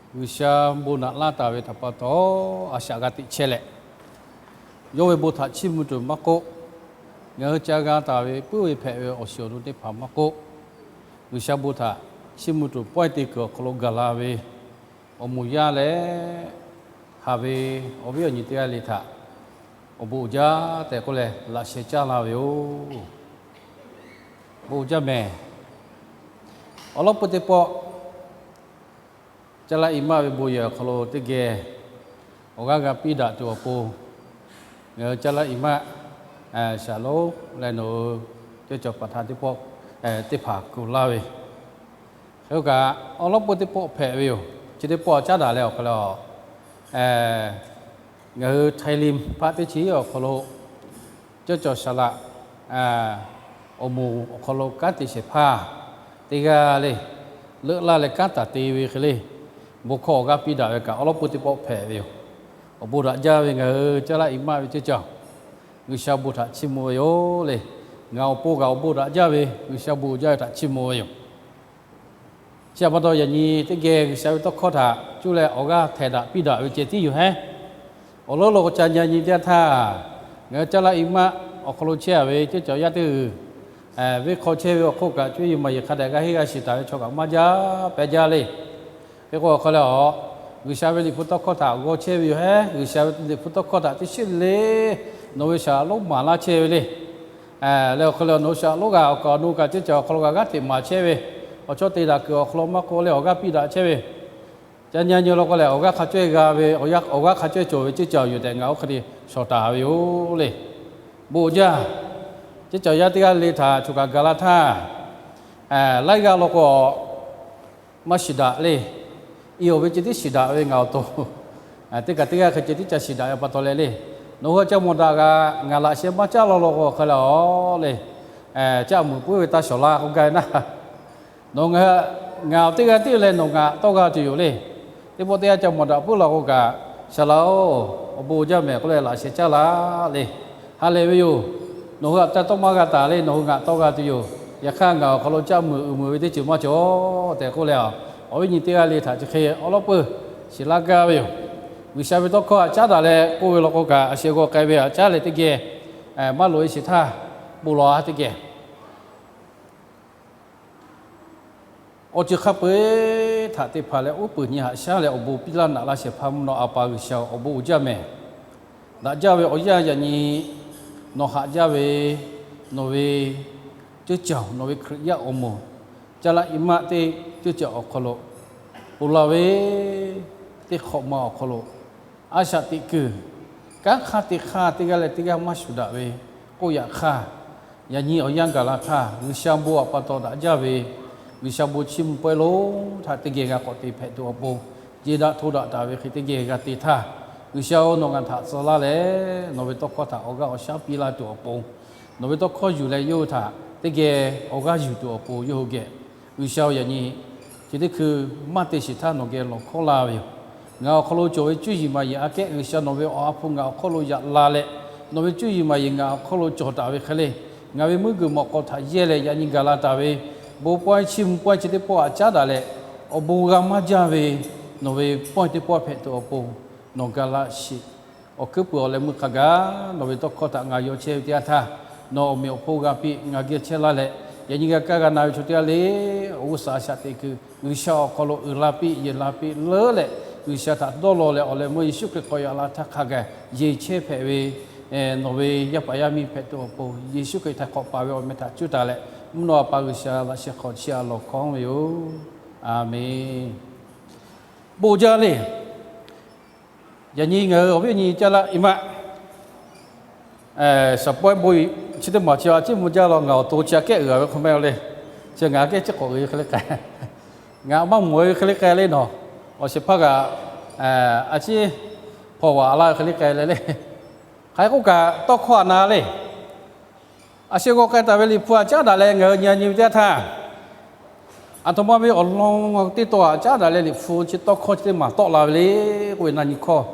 G'uiˬsha bon naꞈ laˇ taˍ ve htaꞈ pa taw, a shaꞈ g'a teꞈ chehˇ leh, yawˇ ve bon htaꞈ chiˇ mvuh tuˬ maˇ k'oˆ, ngaˬ hui ca g'a taˍ ve puiˉ ve hpehꞈ ve awˬ shiˍ awˬ nu teˇ hpaˍ maˇ k'oˆ, G'uiˬsha bon htaꞈ chiˇ mvuh tuˬ pawehˇ te kuiˬ awˬ hk'aw lo gaˬ la ve awˬ moˍ yaˇ leh, haˍ ve awˬ viˉ awˬ nyi teˇ g'aˇ le htaꞈ awˬ bon uiˍ jaˇ tehꞈ k'oˆ leh laꞈ sheh caˇ la ve yoˬ. Bon uiˍ jaˇ mehˍ. Awˬ lawn peuˬ teˇ pawˆ, Caˇ laˇ i maˆ ve bon yehˬ awˬ hk'aw lo teˇ geh awˬ g'aˇ g'a piˇ daꞈ tuˬ awˬ pon, ngaˬ hui caˇ laˇ i maˆ shaˍlonˍ leh nawˬ hui ceuˇ cawˬ paˍ htaꞈ teˇ pawˆ teˇ hpaˍ kuˬ laˇ ve. Hk'e k'o kaꞈ, awˬ lawn peuˬ teˇ pawˆ hpehꞈ ve yoˬ. Chi teˇ pawˆ caˉ daꞈ leh awˬ hk'aw lo ngaˬ hui Htaiˍ liꞈ hpaˆ teˇ chi awˬ hk'aw lo ceuˇ cawˬ saˍ laꞈ awˬ moˍ awˬ hk'aw lo kanˉ te shehˍ hpaˇ teˇ g'aˇ le, leuˆ laˇ leh kanˉ taˍ te ve hk'e le, bon hkawˇ awˬ g'aˇ piˇ daꞈ ve kaꞈ awˬ lawn peuˬ teˇ pawˆ hpehꞈ ve yoˬ. Awˬ bon daꞈ jaˇ ve ngaˬ hui caˇ laˇ i maˆ ve ceuˇ cawˬ, G'uiˬsha bon htaꞈ chiˇ mvuh ve yoˬ le. Ngaˬ awˬ pon kaꞈ awˬ bon daꞈ jaˇ ve G'uiˬsha bon jaˇ ve htaꞈ chiˇ mvuh ve yoˬ. Chi htaꞈ pa taw, yaꞈ nyi teˇ geh G'uiˬsha ve tawˇ hkawˇ htaꞈ cuˇ leh awˬ g'aˇ htehˍ daꞈ piˇ daꞈ ve ceh tiˉ yoˬ hehˉ. Awˬ lawn lo k'o ca nyi nyi teˇ yanˇ htaˇ, ngaˬ hui caˇ laˇ i maˆ awˬ hk'aw lo chehˇ a ve ceuˇ cawˬ yaˇ teˇ g'uiˬ, venˇ hk'aw chehˇ ve awˬ hk'oˆ kaꞈ cuˇ yiˍ maˍ yiˍ hk'a dehꞈ g'a henˇ g'a shiˍ taˍ ve chaw kaꞈ maˇ jaˇ pehˇ jaˇ le. Hk'e k'o awˬ hk'aw lo, G'uiˬsha ve Liꞈ hpu tawˇ hkawˇ htaꞈ g'aw chehˇ ve yoˬ hehˉ. G'uiˬsha ve Liꞈ hpu tawˇ hkawˇ htaꞈ teˇ shiˉ le nawˬ ve shaˍ lonˉ maˍ laˇ chehˇ ve le. Leh awˬ hk'aw lo nawˬ shaˍ lonˉ g'a awˬ kaꞈ awˬ nu kaꞈ ceuˇ cawˬ awˬ hk'aw lo g'a g'aˇ hteꞈ maˍ chehˇ ve, awˬ chawˇ te daꞈ kuiˬ awˬ hk'aw lo maˇ k'oˆ leh awˬ g'aˇ piˇ daꞈ chehˇ ve, ca nyi nyi law k'o lehˬ, awˬ g'aˇ hk'a cawehˇ g'a ve, awˬ g'aˇ hk'a cawehˇ cawˬ ve ceuˇ cawˬ yoˬ tehꞈ ngaˬ oˇ hk'e te shawˍ taˍ ve yoˬ le. Bon jaˇ. Ceuˇ cawˬ yaˇ teˇ g'aˇ le htaꞈ choˬ kaꞈ gaˬ la htaˇ, laiˉ g'aˇ law k'o maˇ shiˍ daꞈ le. I awˬ ve ceh tiˉ shiˍ daꞈ ve ngaˬ awˬ to, teˇ kaꞈ teˇ g'aˇ hk'e ceh tiˉ ca shiˍ daꞈ ve pa taw leh le, nawˬ hui ca mawˬ daꞈ kaꞈ ngaˬ laꞈ sheh maˇ caˉ law law k'o hk'a leh awˬ le, caˆ muiˬ puiˉ ve taˇ shawˍ laˇ k'oˆ gaˇ ve naˇ. Nawˬ ngaˬ, ngaˬ awˬ teˇ g'aˇ tiˉ leh nawˬ ngaˬ tawˆ g'a tuˬ yoˬ le. Teˇ pawˆ teˇ yanˇ ca mawˬ daꞈ puiˉ law k'o kaꞈ, shaˍ laꞈ-oˬ, awˬ bon jaˇ mehˍ k'oˆ leh laꞈ sheh caˉ laˇ le. Ha lehˬ ve yoˬ. Nawˬ hui aꞈ ca tawˆ maˇ g'a taˍ le, nawˬ hui ngaˬ tawˆ g'a tuˬ yoˬ. Yaꞈ hk'aˇ ngaˬ awˬ hk'aw lo caˆ muiˬ uiˍ muiˬ ve teˇ ceuˬ maˇ cawˬ tehꞈ k'oˆ leh, awˬ viˉ nyi teˇ g'aˇ le htaꞈ chi hk'e awˬ lawn peuˬ shiˍ laˇ gaˇ ve yoˬ. G'uiˬsha ve tawˇ hkawˇ htaꞈ caˉ daꞈ leh k'oˆ ve law k'o kaꞈ, a sheh g'aw k'ai ve htaꞈ caˉ leh teˇ geh maˇ loꞈ e sheˍ htaˇ, bon lawˬ a teˇ geh awˬ ceuˬ hk'a peu-eˬ htaꞈ te hpanˍ leh uˉ peunˍ nyi haꞈ shaˉ leh awˬ bon piˇ laˇ naꞈ laˇ shehˍ hpaˇ mvuhˇ naw A pa G'uiˬsha-oˬ, awˬ bon uiˍ jaˇ mehˍ. Daꞈ jaˇ ve awˬ yanˇ yaꞈ nyi nawˬ haꞈ jaˇ ve, nawˬ ve ceuˇ cawˬ, nawˬ ve Hkriꞈ yaˇ awˬ moˍ, caˇ laˇ i maˆ teˇ ceuˇ cawˬ awˬ hk'aw lo, ponˬ laˬ ve teˇ hk'awꞈ ma awˬ hk'aw lo, a shaꞈ teꞈ kuiˬ kanˉ hk'aˇ teˇ hk'aˇ teˇ g'aˇ leh teˇ g'aˇ maˇ shuˍ daꞈ ve k'oˆ yaꞈ hk'aˇ, yaꞈ nyi awˬ yanˇ gaˬ la htaˇ G'uiˬsha bon awˬ pa taw daꞈ jaˇ ve, G'uiˬsha bon chiˇ mvuh pawehˇ lonˉ htaꞈ teˇ geh g'a k'awꞈ te hpehꞈ tuˬ awˬ pon, jeˬ daꞈ hto daꞈ taˍ ve hk'e teˇ geh g'a te htaˇ, G'uiˬsha-oˬ, nawˬ ngaˬ htaꞈ tcuh laˇ leh nawˬ ve tawˇ hkawˇ htaꞈ awˬ g'aˇ awˬ shaˉ piˇ laˇ tuˬ awˬ pon, nawˬ ve tawˇ hkawˇ yuˬ leh yawˇ hui htaꞈ teˇ geh awˬ g'aˇ yuˬ tuˬ awˬ pon yawˇ hui geh, G'uiˬsha-oˬ, yaꞈ nyi chi teˇ hkui maˇ te shiˍ htaˇ nawˬ geh lawˬ hkawˇ la ve yoˬ. Ngaˬ awˬ hk'aw lo cawˬ ve cuˇ yiˍ maˍ yiˍ aꞈ kehˉ G'uiˬsha nawˬ ve awˬ ha hpu ngaˬ awˬ hk'aw lo yaꞈ la leh, nawˬ ve cuˇ yiˍ maˍ yiˍ ngaˬ awˬ hk'aw lo cawˬ taˍ ve hk'e le, ngaˬ ve meuˇ g'uiˬ mawꞈ k'aw htaꞈ yehˇ leh yaꞈ nyi gaˬ la taˍ ve bon pawehˇ chiˇ mvuh pawehˇ chi teˇ pawˆ htaꞈ caˉ daꞈ leh, awˬ bon g'a maˇ jaˇ ve nawˬ ve pawehˇ teˇ pawˆ hpehꞈ tuˬ awˬ pon nawˬ ga laˇ sheˍ. Awˬ hkuiˉ puiˍ awˬ leh meuˇ hk'a gaˬ nawˬ ve tawˇ hkawˇ htaꞈ ngaˬ yaw chehˇ ve teˇ yanˇ htaˇ, nawˬ awˬ meꞈ awˬ hponˇ g'a piˇ ngaˬ geh chehˇ laˇ leh, yaꞈ nyi g'a kaˇ g'a na ve chaw teˇ g'aˇ le, awˬ g'uˇ suhˍ a shaꞈ teꞈ kuiˬ G'uiˬsha awˬ hk'aw lo uiˍ la piˇ yehˬ la piˇ leuˉ leh, G'uiˬsha htaꞈ dawˇ law leh awˬ leh meuˇ Yeˍsuˆ Hkriꞈ k'awꞈ yaꞈ la htaˇ hk'a gaˬ yeˬ chehˇ hpehꞈ ve nawˬ ve yaˇ paˍ yaˇ miˇ hpehꞈ tuˬ awˬ pon, Yeˍsuˆ Hkriꞈ htaꞈ k'awꞈ paˍ ve awˬ meh htaꞈ cuˇ taˍ leh, mvuhˇ naw A pa G'uiˬsha laꞈ sheh hk'aw chiˇ a lawˬ hkawˇ ve yoˬ. A menˍ. Bon jaˇ le. Yaꞈ nyi ngaˬ hui awˬ viˉ awˬ nyi caˇ laˇ i maˆ shaˍ pawehˇ bon chi teˇ maˬ chi a ciˉ mvuh jaˇ law, ngaˬ awˬ to chi aꞈ kehˉ uiˍ a ve hk'aw meh le. Chi ngaˬ aꞈ kehˉ ciˉ k'awꞈ uiˍ ve hk'e le k'ai, ngaˬ maˇ mawˬ ve hk'e le k'ai le nawˬ. Awˬ shehˍ hpaˇ kaꞈ a ciˉ hpawnˬ vaꞈ laˇ ve hk'e le k'ai le le. Hk'aˬ hk'e k'oˆ kaꞈ tawˇ hkawˇ a na le. A sheh g'aw k'ai taˍ ve Liꞈ hpu htaꞈ caˉ daꞈ leh ngaˬ hui nyi a nyi ve teˇ yanˇ htaˇ, aˬ htoꞈ ma ve awˬ lawn teˇ taw htaꞈ caˉ daꞈ leh Liꞈ hpu chi tawˇ hkawˇ chi teˇ maˬ tawˆ la ve le k'oˆ ve na nyi hkawˇ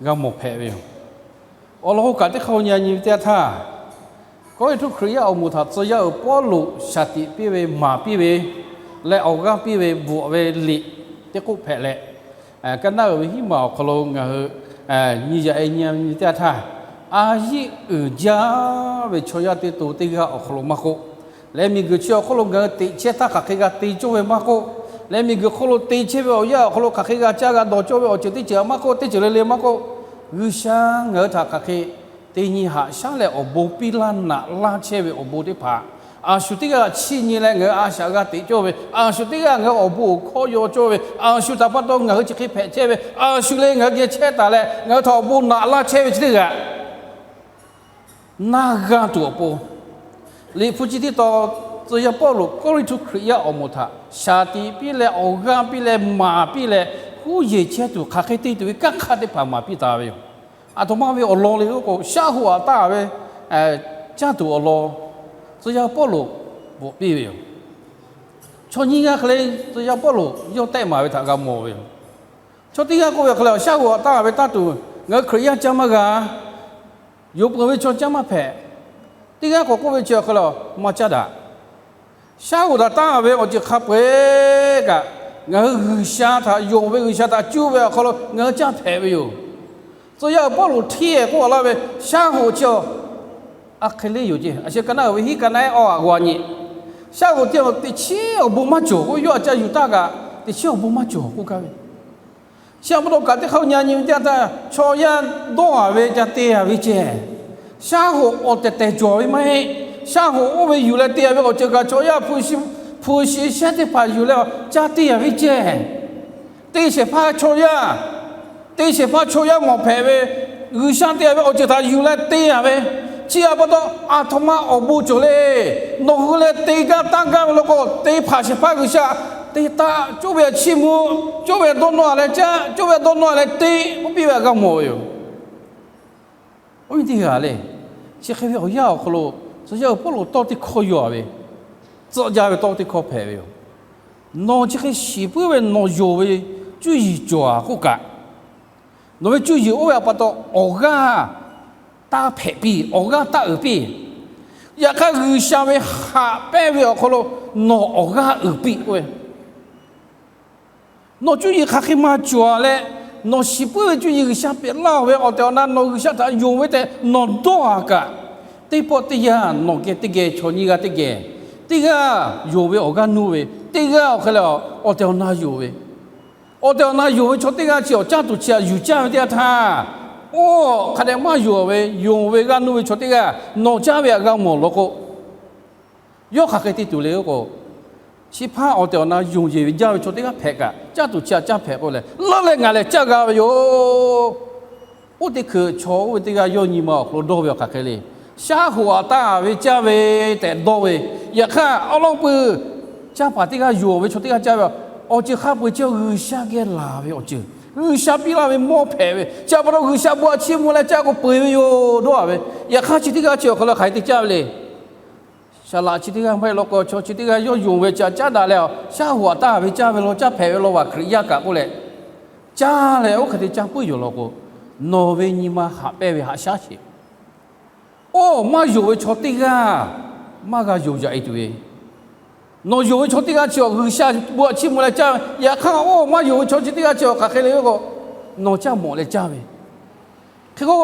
g'a mawˬ hpehꞈ ve yoˬ. Awˬ lawn k'o kaꞈ teˇ hk'aˇ nyi a nyi ve teˇ yanˇ htaˇ, Kawˇrenˍhtuˆ Hkriꞈ yaˇ awˬ moˍ htaꞈ tcuh yaˇ uiˍ Pawˇluꞈ shaˍ tiꞈ piˇ ve, maˍ piˇ ve, leh awˬ g'aˇ piˇ ve bvuhꞈ ve liꞈ teˇ k'oˆ hpehꞈ leh, Ka naˆ uiˍ ve hiˉ maˬ awˬ hk'aw lo ngaˬ hui nyi yaꞈ e nyi teˇ yanˇ htaˇ, a yiˆ uiˍ jaˇ ve chaw yaˇ teˇ to teˇ g'aˇ awˬ hk'aw lo maˇ k'oˆ, leh miˬguiˬ chi awˬ hk'oˆ lo ngaˬ hui teꞈ chehˇ htaˇ hk'aˬ hk'e g'a te cawˇ ve maˇ k'oˆ, leh miˬguiˬ hk'oˆ lo te chehˇ ve awˬ yanˇ awˬ hk'aw lo hk'aˬ hk'e g'a caˇ g'a dawˬ cawˇ ve awˬ ceuˬ teˇ ceuˬ maˇ k'oˆ, teˇ ceuˬ le le maˇ k'oˆ, G'uiˬsha ngaˬ hui htaꞈ hk'aˬ hk'e teˇ nyi haꞈ shaˉ leh awˬ bon piˇ laˇ naꞈ laˇ chehˇ ve awˬ bon teˇ hpaˍ, a shu teˇ g'aˇ chiˇ nyi leh ngaˬ hui a shaꞈ g'a teꞈ cawˇ ve, a shu teˇ g'aˇ ngaˬ hui awˬ bon awˬ hkawˇ yaw cawˇ ve, a shu htaꞈ pa taw ngaˬ hui chi hk'e hpehꞈ chehˇ ve, a shu le ngaˬ hui geh chehˇ taˍ leh ngaˬ hui htaꞈ awˬ bon naꞈ laˇ chehˇ ve chi teˇ g'aˇ naˇ g'a tuˬ awˬ pon, Liꞈ hpu chi teˇ tawn tcuh yaˇ Pawˇluꞈ Kawˇrenˍhtuˆ Hkriꞈ yaˇ awˬ moˍ htaꞈ shaˍ tiꞈ piˇ leh awˬ g'aˇ piˇ leh maˍ piˇ leh huˉ yeˬ chehˇ tuˬ hk'aˬ hk'e te tuˬ ve kanˉ hk'aˇ teˇ hpaˍ maˍ piˇ taˍ ve yoˬ. Aˬ htoꞈ ma ve awˬ lawn le k'o, shaˉ hoꞈ aꞈ taˍ ve caˇ tuˬ awˬ lawn tcuh yaˇ Pawˇluꞈ bvuhꞈ piˇ ve yoˬ. Chaw nyiˇ g'aˇ hk'e le tcuh yaˇ Pawˇluꞈ yawˇ tehˆ maˍ ve htaꞈ g'a mawˬ ve yoˬ. Chaw teˇ g'aˇ k'oˆ ve awˬ hk'e lehˬ, shaˉ hoꞈ aꞈ taˍ ve taˇ tuˬ ngaˬ hui Hkriꞈ yaˇ caˇ maˇ g'a, yonˍ peuˬ ve chaw caˇ maˇ hpehꞈ. Teˇ g'aˇ k'awꞈ k'oˆ ve chi awˬ hk'e lehˬ, maˇ caˇ daꞈ. Shaˉ hoꞈ htaꞈ taˇ ve awˬ ceuˬ hk'a peu-eˬ kaꞈ, ngaˬ hui G'uiˬsha htaꞈ yonˍ ve, G'uiˬsha htaꞈ cuˇ ve awˬ hk'aw lo ngaˬ hui caˇ hpehꞈ ve yoˬ. Tcuh yaˇ Pawˇluꞈ hteˇ k'oˆ laˇ ve, shaˉ hoꞈ chi a hk'e le yoˬ ceˇ. A shu ka naˆ uiˍ ve hiˉ ka naˆ ehˉ awˬ g'aꞈ nyi, shaˉ hoꞈ teˇ teꞈ chiˉ awˬ bon maˇ cawˬ k'o, yawˇ aꞈ ca yuˬ taˇ kaꞈ teꞈ chiˉ awˬ bon maˇ cawˬ k'oˆ gaˇ ve. Chi pa taw kaꞈ teˇ hk'aˇ nyi nyi ve teˇ yanˇ htaˇ, chaw yaˇ dawˇ a ve ca te a ve ceh, shaˉ hoꞈ awˬ tehˬ tehˬ cawˬ ve maˇ heˆ. Shaˉ hoꞈ oˇ ve yuˬ leh te a ve awˬ ceuˬ kaꞈ chaw yaˇ hpu shi shehˉ teˇ hpaˍ yuˬ leh ca te a ve ceh, te shehˍ hpaˇ chaw yaˇ, te shehˍ hpaˇ chaw yaˇ mawˬ hpehꞈ ve, G'uiˬsha te a ve awˬ ceuˬ htaꞈ yuˬ leh te a ve, chi a pa taw aˬ htoꞈ ma awˬ bon cawˬ le. Nawˬ hui leh te gaˇ taˇ gaˇ ve law k'o, te hpanˍ shehˍ hpaˇ G'uiˬsha te taˆ, cawˇ ve a chiˇ mvuh, cawˇ ve dawˇ nawˇ a leh caˇ, cawˇ ve dawˇ nawˇ a leh te, k'oˆ piˇ ve htaꞈ g'a mawˬ ve yoˬ. Oˇ ve teˇ g'aˇ le, chi hk'e ve awˬ yanˇ awˬ hk'aw lo tcuh yaˇ Pawˇluꞈ tawˇ teˇ hkawˇ yaw a ve, tcuhˆ jaˇ ve tawˇ teˇ hkawˇ hpehꞈ ve yoˬ. Nawˬ chi hk'e shiˍ puiˉ ve nawˬ yonˍ ve cuˇ yiˍ cawˬ a k'oˆ kaꞈ, nawˬ ve cuˇ yiˍ oˇ ve a pa taw awˬ g'aˇ taˇ hpehꞈ piˇ, awˬ g'aˇ taˇ uiˍ piˇ. Yaꞈ hk'aˇ G'uiˬsha ve haꞈ pehnˇ ve awˬ hk'aw lo nawˬ awˬ g'aˇ uiˍ piˇ k'oˆ ve, nawˬ cuˇ yiˍ hk'aˬ hk'e ma cawˬ a leh, nawˬ shiˍ puiˉ ve cuˇ yiˍ G'uiˬsha pehꞈ laˇ ve awˬ tehˬ awˬ na nawˬ G'uiˬsha htaꞈ yonˍ ve tehꞈ nawˬ dawˇ a kaꞈ, teˇ pawˆ teˇ yanˇ nawˬ geh teˇ geh chaw nyiˇ g'aˇ teˇ geh teˇ g'aˇ yonˍ ve awˬ g'aˇ nuˇ ve, teˇ g'aˇ awˬ hk'e leh awˬ tehˬ awˬ na yonˍ ve, awˬ tehˬ awˬ na yonˍ ve chaw teˇ g'aˇ chi awˬ caˇ tuˬ chi a yuˬ caˇ ve teˇ yanˇ htaˇ, oˇ hk'a dehꞈ maˇ yonˍ ve, yonˍ ve g'aˇ nuˇ ve chaw teˇ g'aˇ nawˬ caˇ ve htaꞈ g'a mawˬ law k'o, yawˇ hk'aˬ hk'e te tuˬ le k'o, chi hpaˇ awˬ tehˬ awˬ na yonˍ yeˬ ve jaˇ ve chaw teˇ g'aˇ hpehꞈ kaꞈ, caˇ tuˬ chi a caˇ hpehꞈ k'oˆ leh, leuˉ leh ngaˬ lehˬ caˇ g'a ve yoˬ. Oˇ teˇ hkui chaw oˇ ve teˇ g'aˇ yawˇ nyi ma awˬ hk'aw lo dawˇ ve awˬ hk'aˬ hk'e le. Shaˉ hoꞈ aꞈ taˇ ve caˇ ve tehꞈ dawˇ ve, yaꞈ hk'aˇ awˉ lawˉ peuˬ, caˇ paˍ teˇ g'aˇ yonˍ ve chaw teˇ g'aˇ caˇ ve, awˬ ceuˬ hk'a peu-eˬ chi G'uiˬsha geh laˬ ve awˬ ceuˬ, G'uiˬsha piˇ laˇ ve mawˇ hpehꞈ ve, chi pa taw G'uiˬsha bon a chiˇ mvuh leh caˇ k'o peu-eˬ ve yoˬ dawˇ a ve. Yaꞈ hk'aˇ chi teˇ g'aˇ chi awˬ hk'aw lo hk'aˬ hk'e te caˇ ve le. Saˍ laꞈ chi teˇ g'aˇ maˇ heˆ law k'o, chaw chi teˇ g'aˇ yawˇ yonˍ ve chi a caˉ daꞈ leh, shaˉ hoꞈ aꞈ taˇ ve caˇ ve law, caˇ hpehꞈ ve law, vaˬ Hkriꞈ yaˇ kaꞈ k'oˆ leh caˇ leh oˇ hk'e te caˇ puiˉ yoˬ law k'o, nawˬ ve nyi ma haꞈ pehnˇ ve haꞈ shaˉ sheˍ. Oˇ maˇ yonˍ ve chaw teˇ g'aˇ maˇ g'a yonˍ yaꞈ e tuˬ ve, nawˬ yonˍ ve chaw teˇ g'aˇ chi awˬ G'uiˬsha bon a chiˇ mvuh leh caˇ ve, yaꞈ hk'aˇ oˇ maˇ yonˍ ve chaw chi teˇ g'aˇ chi awˬ hk'aˬ hk'e le k'o, nawˬ caˇ mawꞈ leh caˇ ve. Hk'e k'o,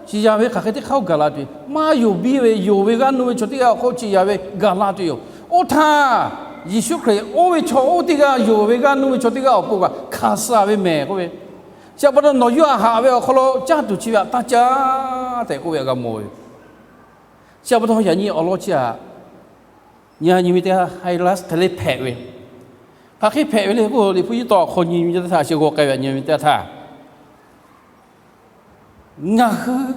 chi yaˇ ve hk'aˬ hk'e teˇ hk'aˇ oˇ gaˬ la tuˬ, maˇ yonˍ biˇ ve yonˍ ve g'aˇ nuˇ ve chaw teˇ g'aˇ awˬ hk'oˆ chi yaˇ ve gaˬ la tuˬ yoˬ. Oˇ htaˇ Yeˍsuˆ Hkriꞈ oˇ ve chaw oˇ teˇ g'aˇ yonˍ ve g'aˇ nuˇ ve chaw teˇ g'aˇ awˬ pon kaꞈ hkanˍ suh ve mehˬ k'oˆ ve, chi pa taw nawˬ yawˇ htaꞈ haꞈ ve awˬ hk'aw lo caˇ tuˬ chi ve htaꞈ taˇ caˇ tehꞈ k'oˆ ve htaꞈ g'a mawˬ ve yoˬ. Chi pa taw yaꞈ nyi awˬ lawn chi htaꞈ nyi nyi ve teˇ g'aˇ highlight hk'e le hpehꞈ ve, hk'aˬ hk'e hpehꞈ ve le k'o, Liꞈ hpu yawˇ tawˇ awˬ hk'aw nyi ve teˇ htaˇ, chi g'aw k'ai ve nyi ve teˇ htaˇ, ngaˬ hui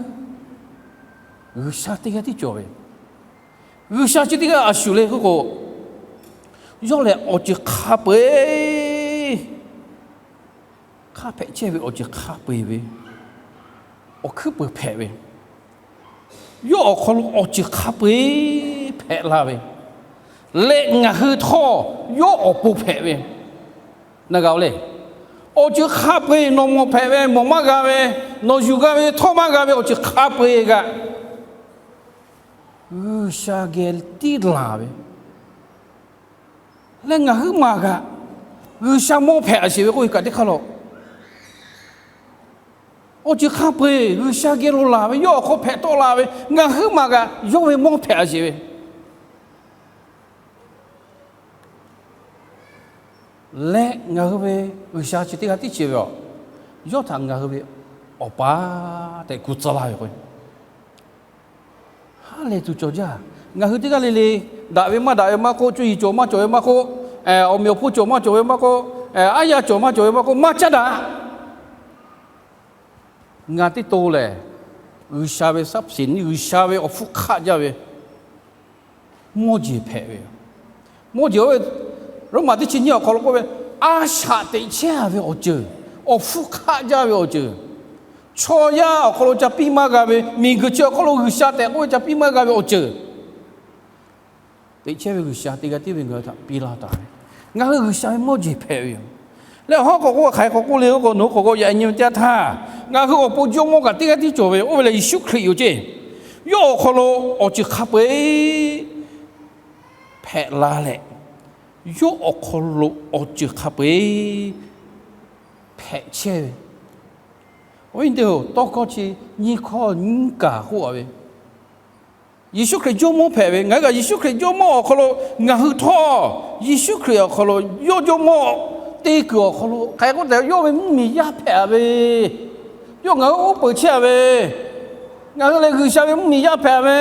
G'uiˬsha teˇ g'aˇ tiˉ cawˬ ve, G'uiˬsha chi teˇ g'aˇ a shuˍ le k'oˆ k'o, yawˇ lehˬ awˬ ceuˬ hk'a peu-eˬ, hk'a hpehꞈ chehˇ ve awˬ ceuˬ hk'a peu-eˬ ve, awˬ hkuiˉ peuˬ hpehꞈ ve, yawˇ awˬ hk'aw lo awˬ ceuˬ hk'a peu-eˬ hpehꞈ la ve, leh ngaˬ hui htawˇ yawˇ awˬ pon hpehꞈ ve, na g'a-o le. Awˬ ceuˬ hk'a peu-eˬ nawˬ mawˬ hpehꞈ ve, mawˬ maˇ g'a ve, nawˬ yuˬ g'a ve, htawˇ maˇ g'a ve awˬ ceuˬ hk'a peu-eˬ kaꞈ, G'uiˬsha geh tiˉ laˬ ve, leh ngaˬ hui maˇ g'a, G'uiˬsha mawˇ hpehꞈ a sheˍ ve k'oˆ ve kaꞈ teˇ hk'aˇ lawˬ. Awˬ ceuˬ hk'a peu-eˬ G'uiˬsha geh lo laˬ ve, yawˇ awˬ hk'aw hpehꞈ tawˆ la ve, ngaˬ hui maˬ kaꞈ yawˇ ve mawˇ hpehꞈ a sheˍ ve leh, ngaˬ hui ve G'uiˬsha chi teˇ g'aˇ tiˉ chi ve a, yawˇ htaꞈ ngaˬ hui ve Awˬ pa tehꞈ kuˬ tcuh laˇ ve k'o, ha lehˬ tuˬ cawˬ jaˇ. Ngaˬ hui teˇ g'aˇ le le, daꞈ ve maˇ daꞈ ve maˇ k'oˆ, cuˇ yiˍ cawˬ maˇ cawˬ ve maˇ k'oˆ, awˬ meꞈ awˬ hponˇ cawˬ maˇ cawˬ ve maˇ k'oˆ, aˉ yaˇ cawˬ maˇ cawˬ ve maˇ k'oˆ, maˇ caˉ daꞈ. Ngaˬ teˇ to lehˬ, G'uiˬsha ve shaˉ hpiˍ nyi, G'uiˬsha ve awˬ hpfuhˇ hk'aˆ jaˇ ve mawˇ jeˬ hpehꞈ ve yoˬ. Mawˇ jeˬ oˇ ve, Roˉmaꞈ teˇ chi nyiˇ awˬ hk'aw lo k'oˆ ve, a shaꞈ teꞈ chehˇ ve awˬ ceuˬ, awˬ hpfuhˇ hk'aˆ jaˇ ve awˬ ceuˬ, chaw yaˇ awˬ hk'aw lo ca piˇ maˇ g'a ve, miˬguiˬ chi awˬ hk'aw lo G'uiˬsha tehꞈ k'oˆ ve ca piˇ maˇ g'a ve awˬ ceuˬ, teꞈ chehˇ ve G'uiˬsha teˇ g'aˇ tiˉ ve ngaˬ hui htaꞈ piˇ laˇ taˍ ve. Ngaˬ hui G'uiˬsha ve mawˇ jeˬ hpehꞈ ve yoˬ. Leh hawˉ k'awꞈ k'oˆ hk'aˬ hk'e k'awꞈ k'oˆ le k'o, nawˬ hui k'awꞈ k'awꞈ yaꞈ nyi ve teˇ yanˇ htaˇ, ngaˬ hui awˬ pon jawˇmawˇ kaꞈ teˇ g'aˇ tiˉ cawˬ ve, oˇ ve lehˬ Yeˍsuˆ Hkriꞈ yoˬ ceˇ. Yawˇ awˬ hk'aw lo awˬ ceuˬ hk'a peu-eˬ hpehꞈ la leh, yawˇ awˬ hk'aw lo awˬ ceuˬ hk'a peu-eˬ hpehꞈ chehˇ ve. Awˬ viˉ teˇ hpaˍ-oˬ, tawˇ hkawˇ chi nyiˇ hkawˇ nyiˇ kaˬ k'oˆ a ve, Yeˍsuˆ Hkriꞈ jawˇmawˇ hpehꞈ ve, ngaˬ hui kaꞈ Yeˍsuˆ Hkriꞈ jawˇmawˇ awˬ hk'aw lo ngaˬ hui htawˇ, Yeˍsuˆ Hkriꞈ awˬ hk'aw lo yawˇ jawˇmawˇ te kuiˬ awˬ hk'aw lo hk'aˬ hk'e k'oˆ tehꞈ, yawˇ ve mvuhˇmiˬ yaˇ hpehꞈ ve, yawˇ ngaˬ hui uˉ peunˍ chehˇ a ve, ngaˬ hui lehˬ G'uiˬsha ve mvuhˇmiˬ yaˇ hpehꞈ ve,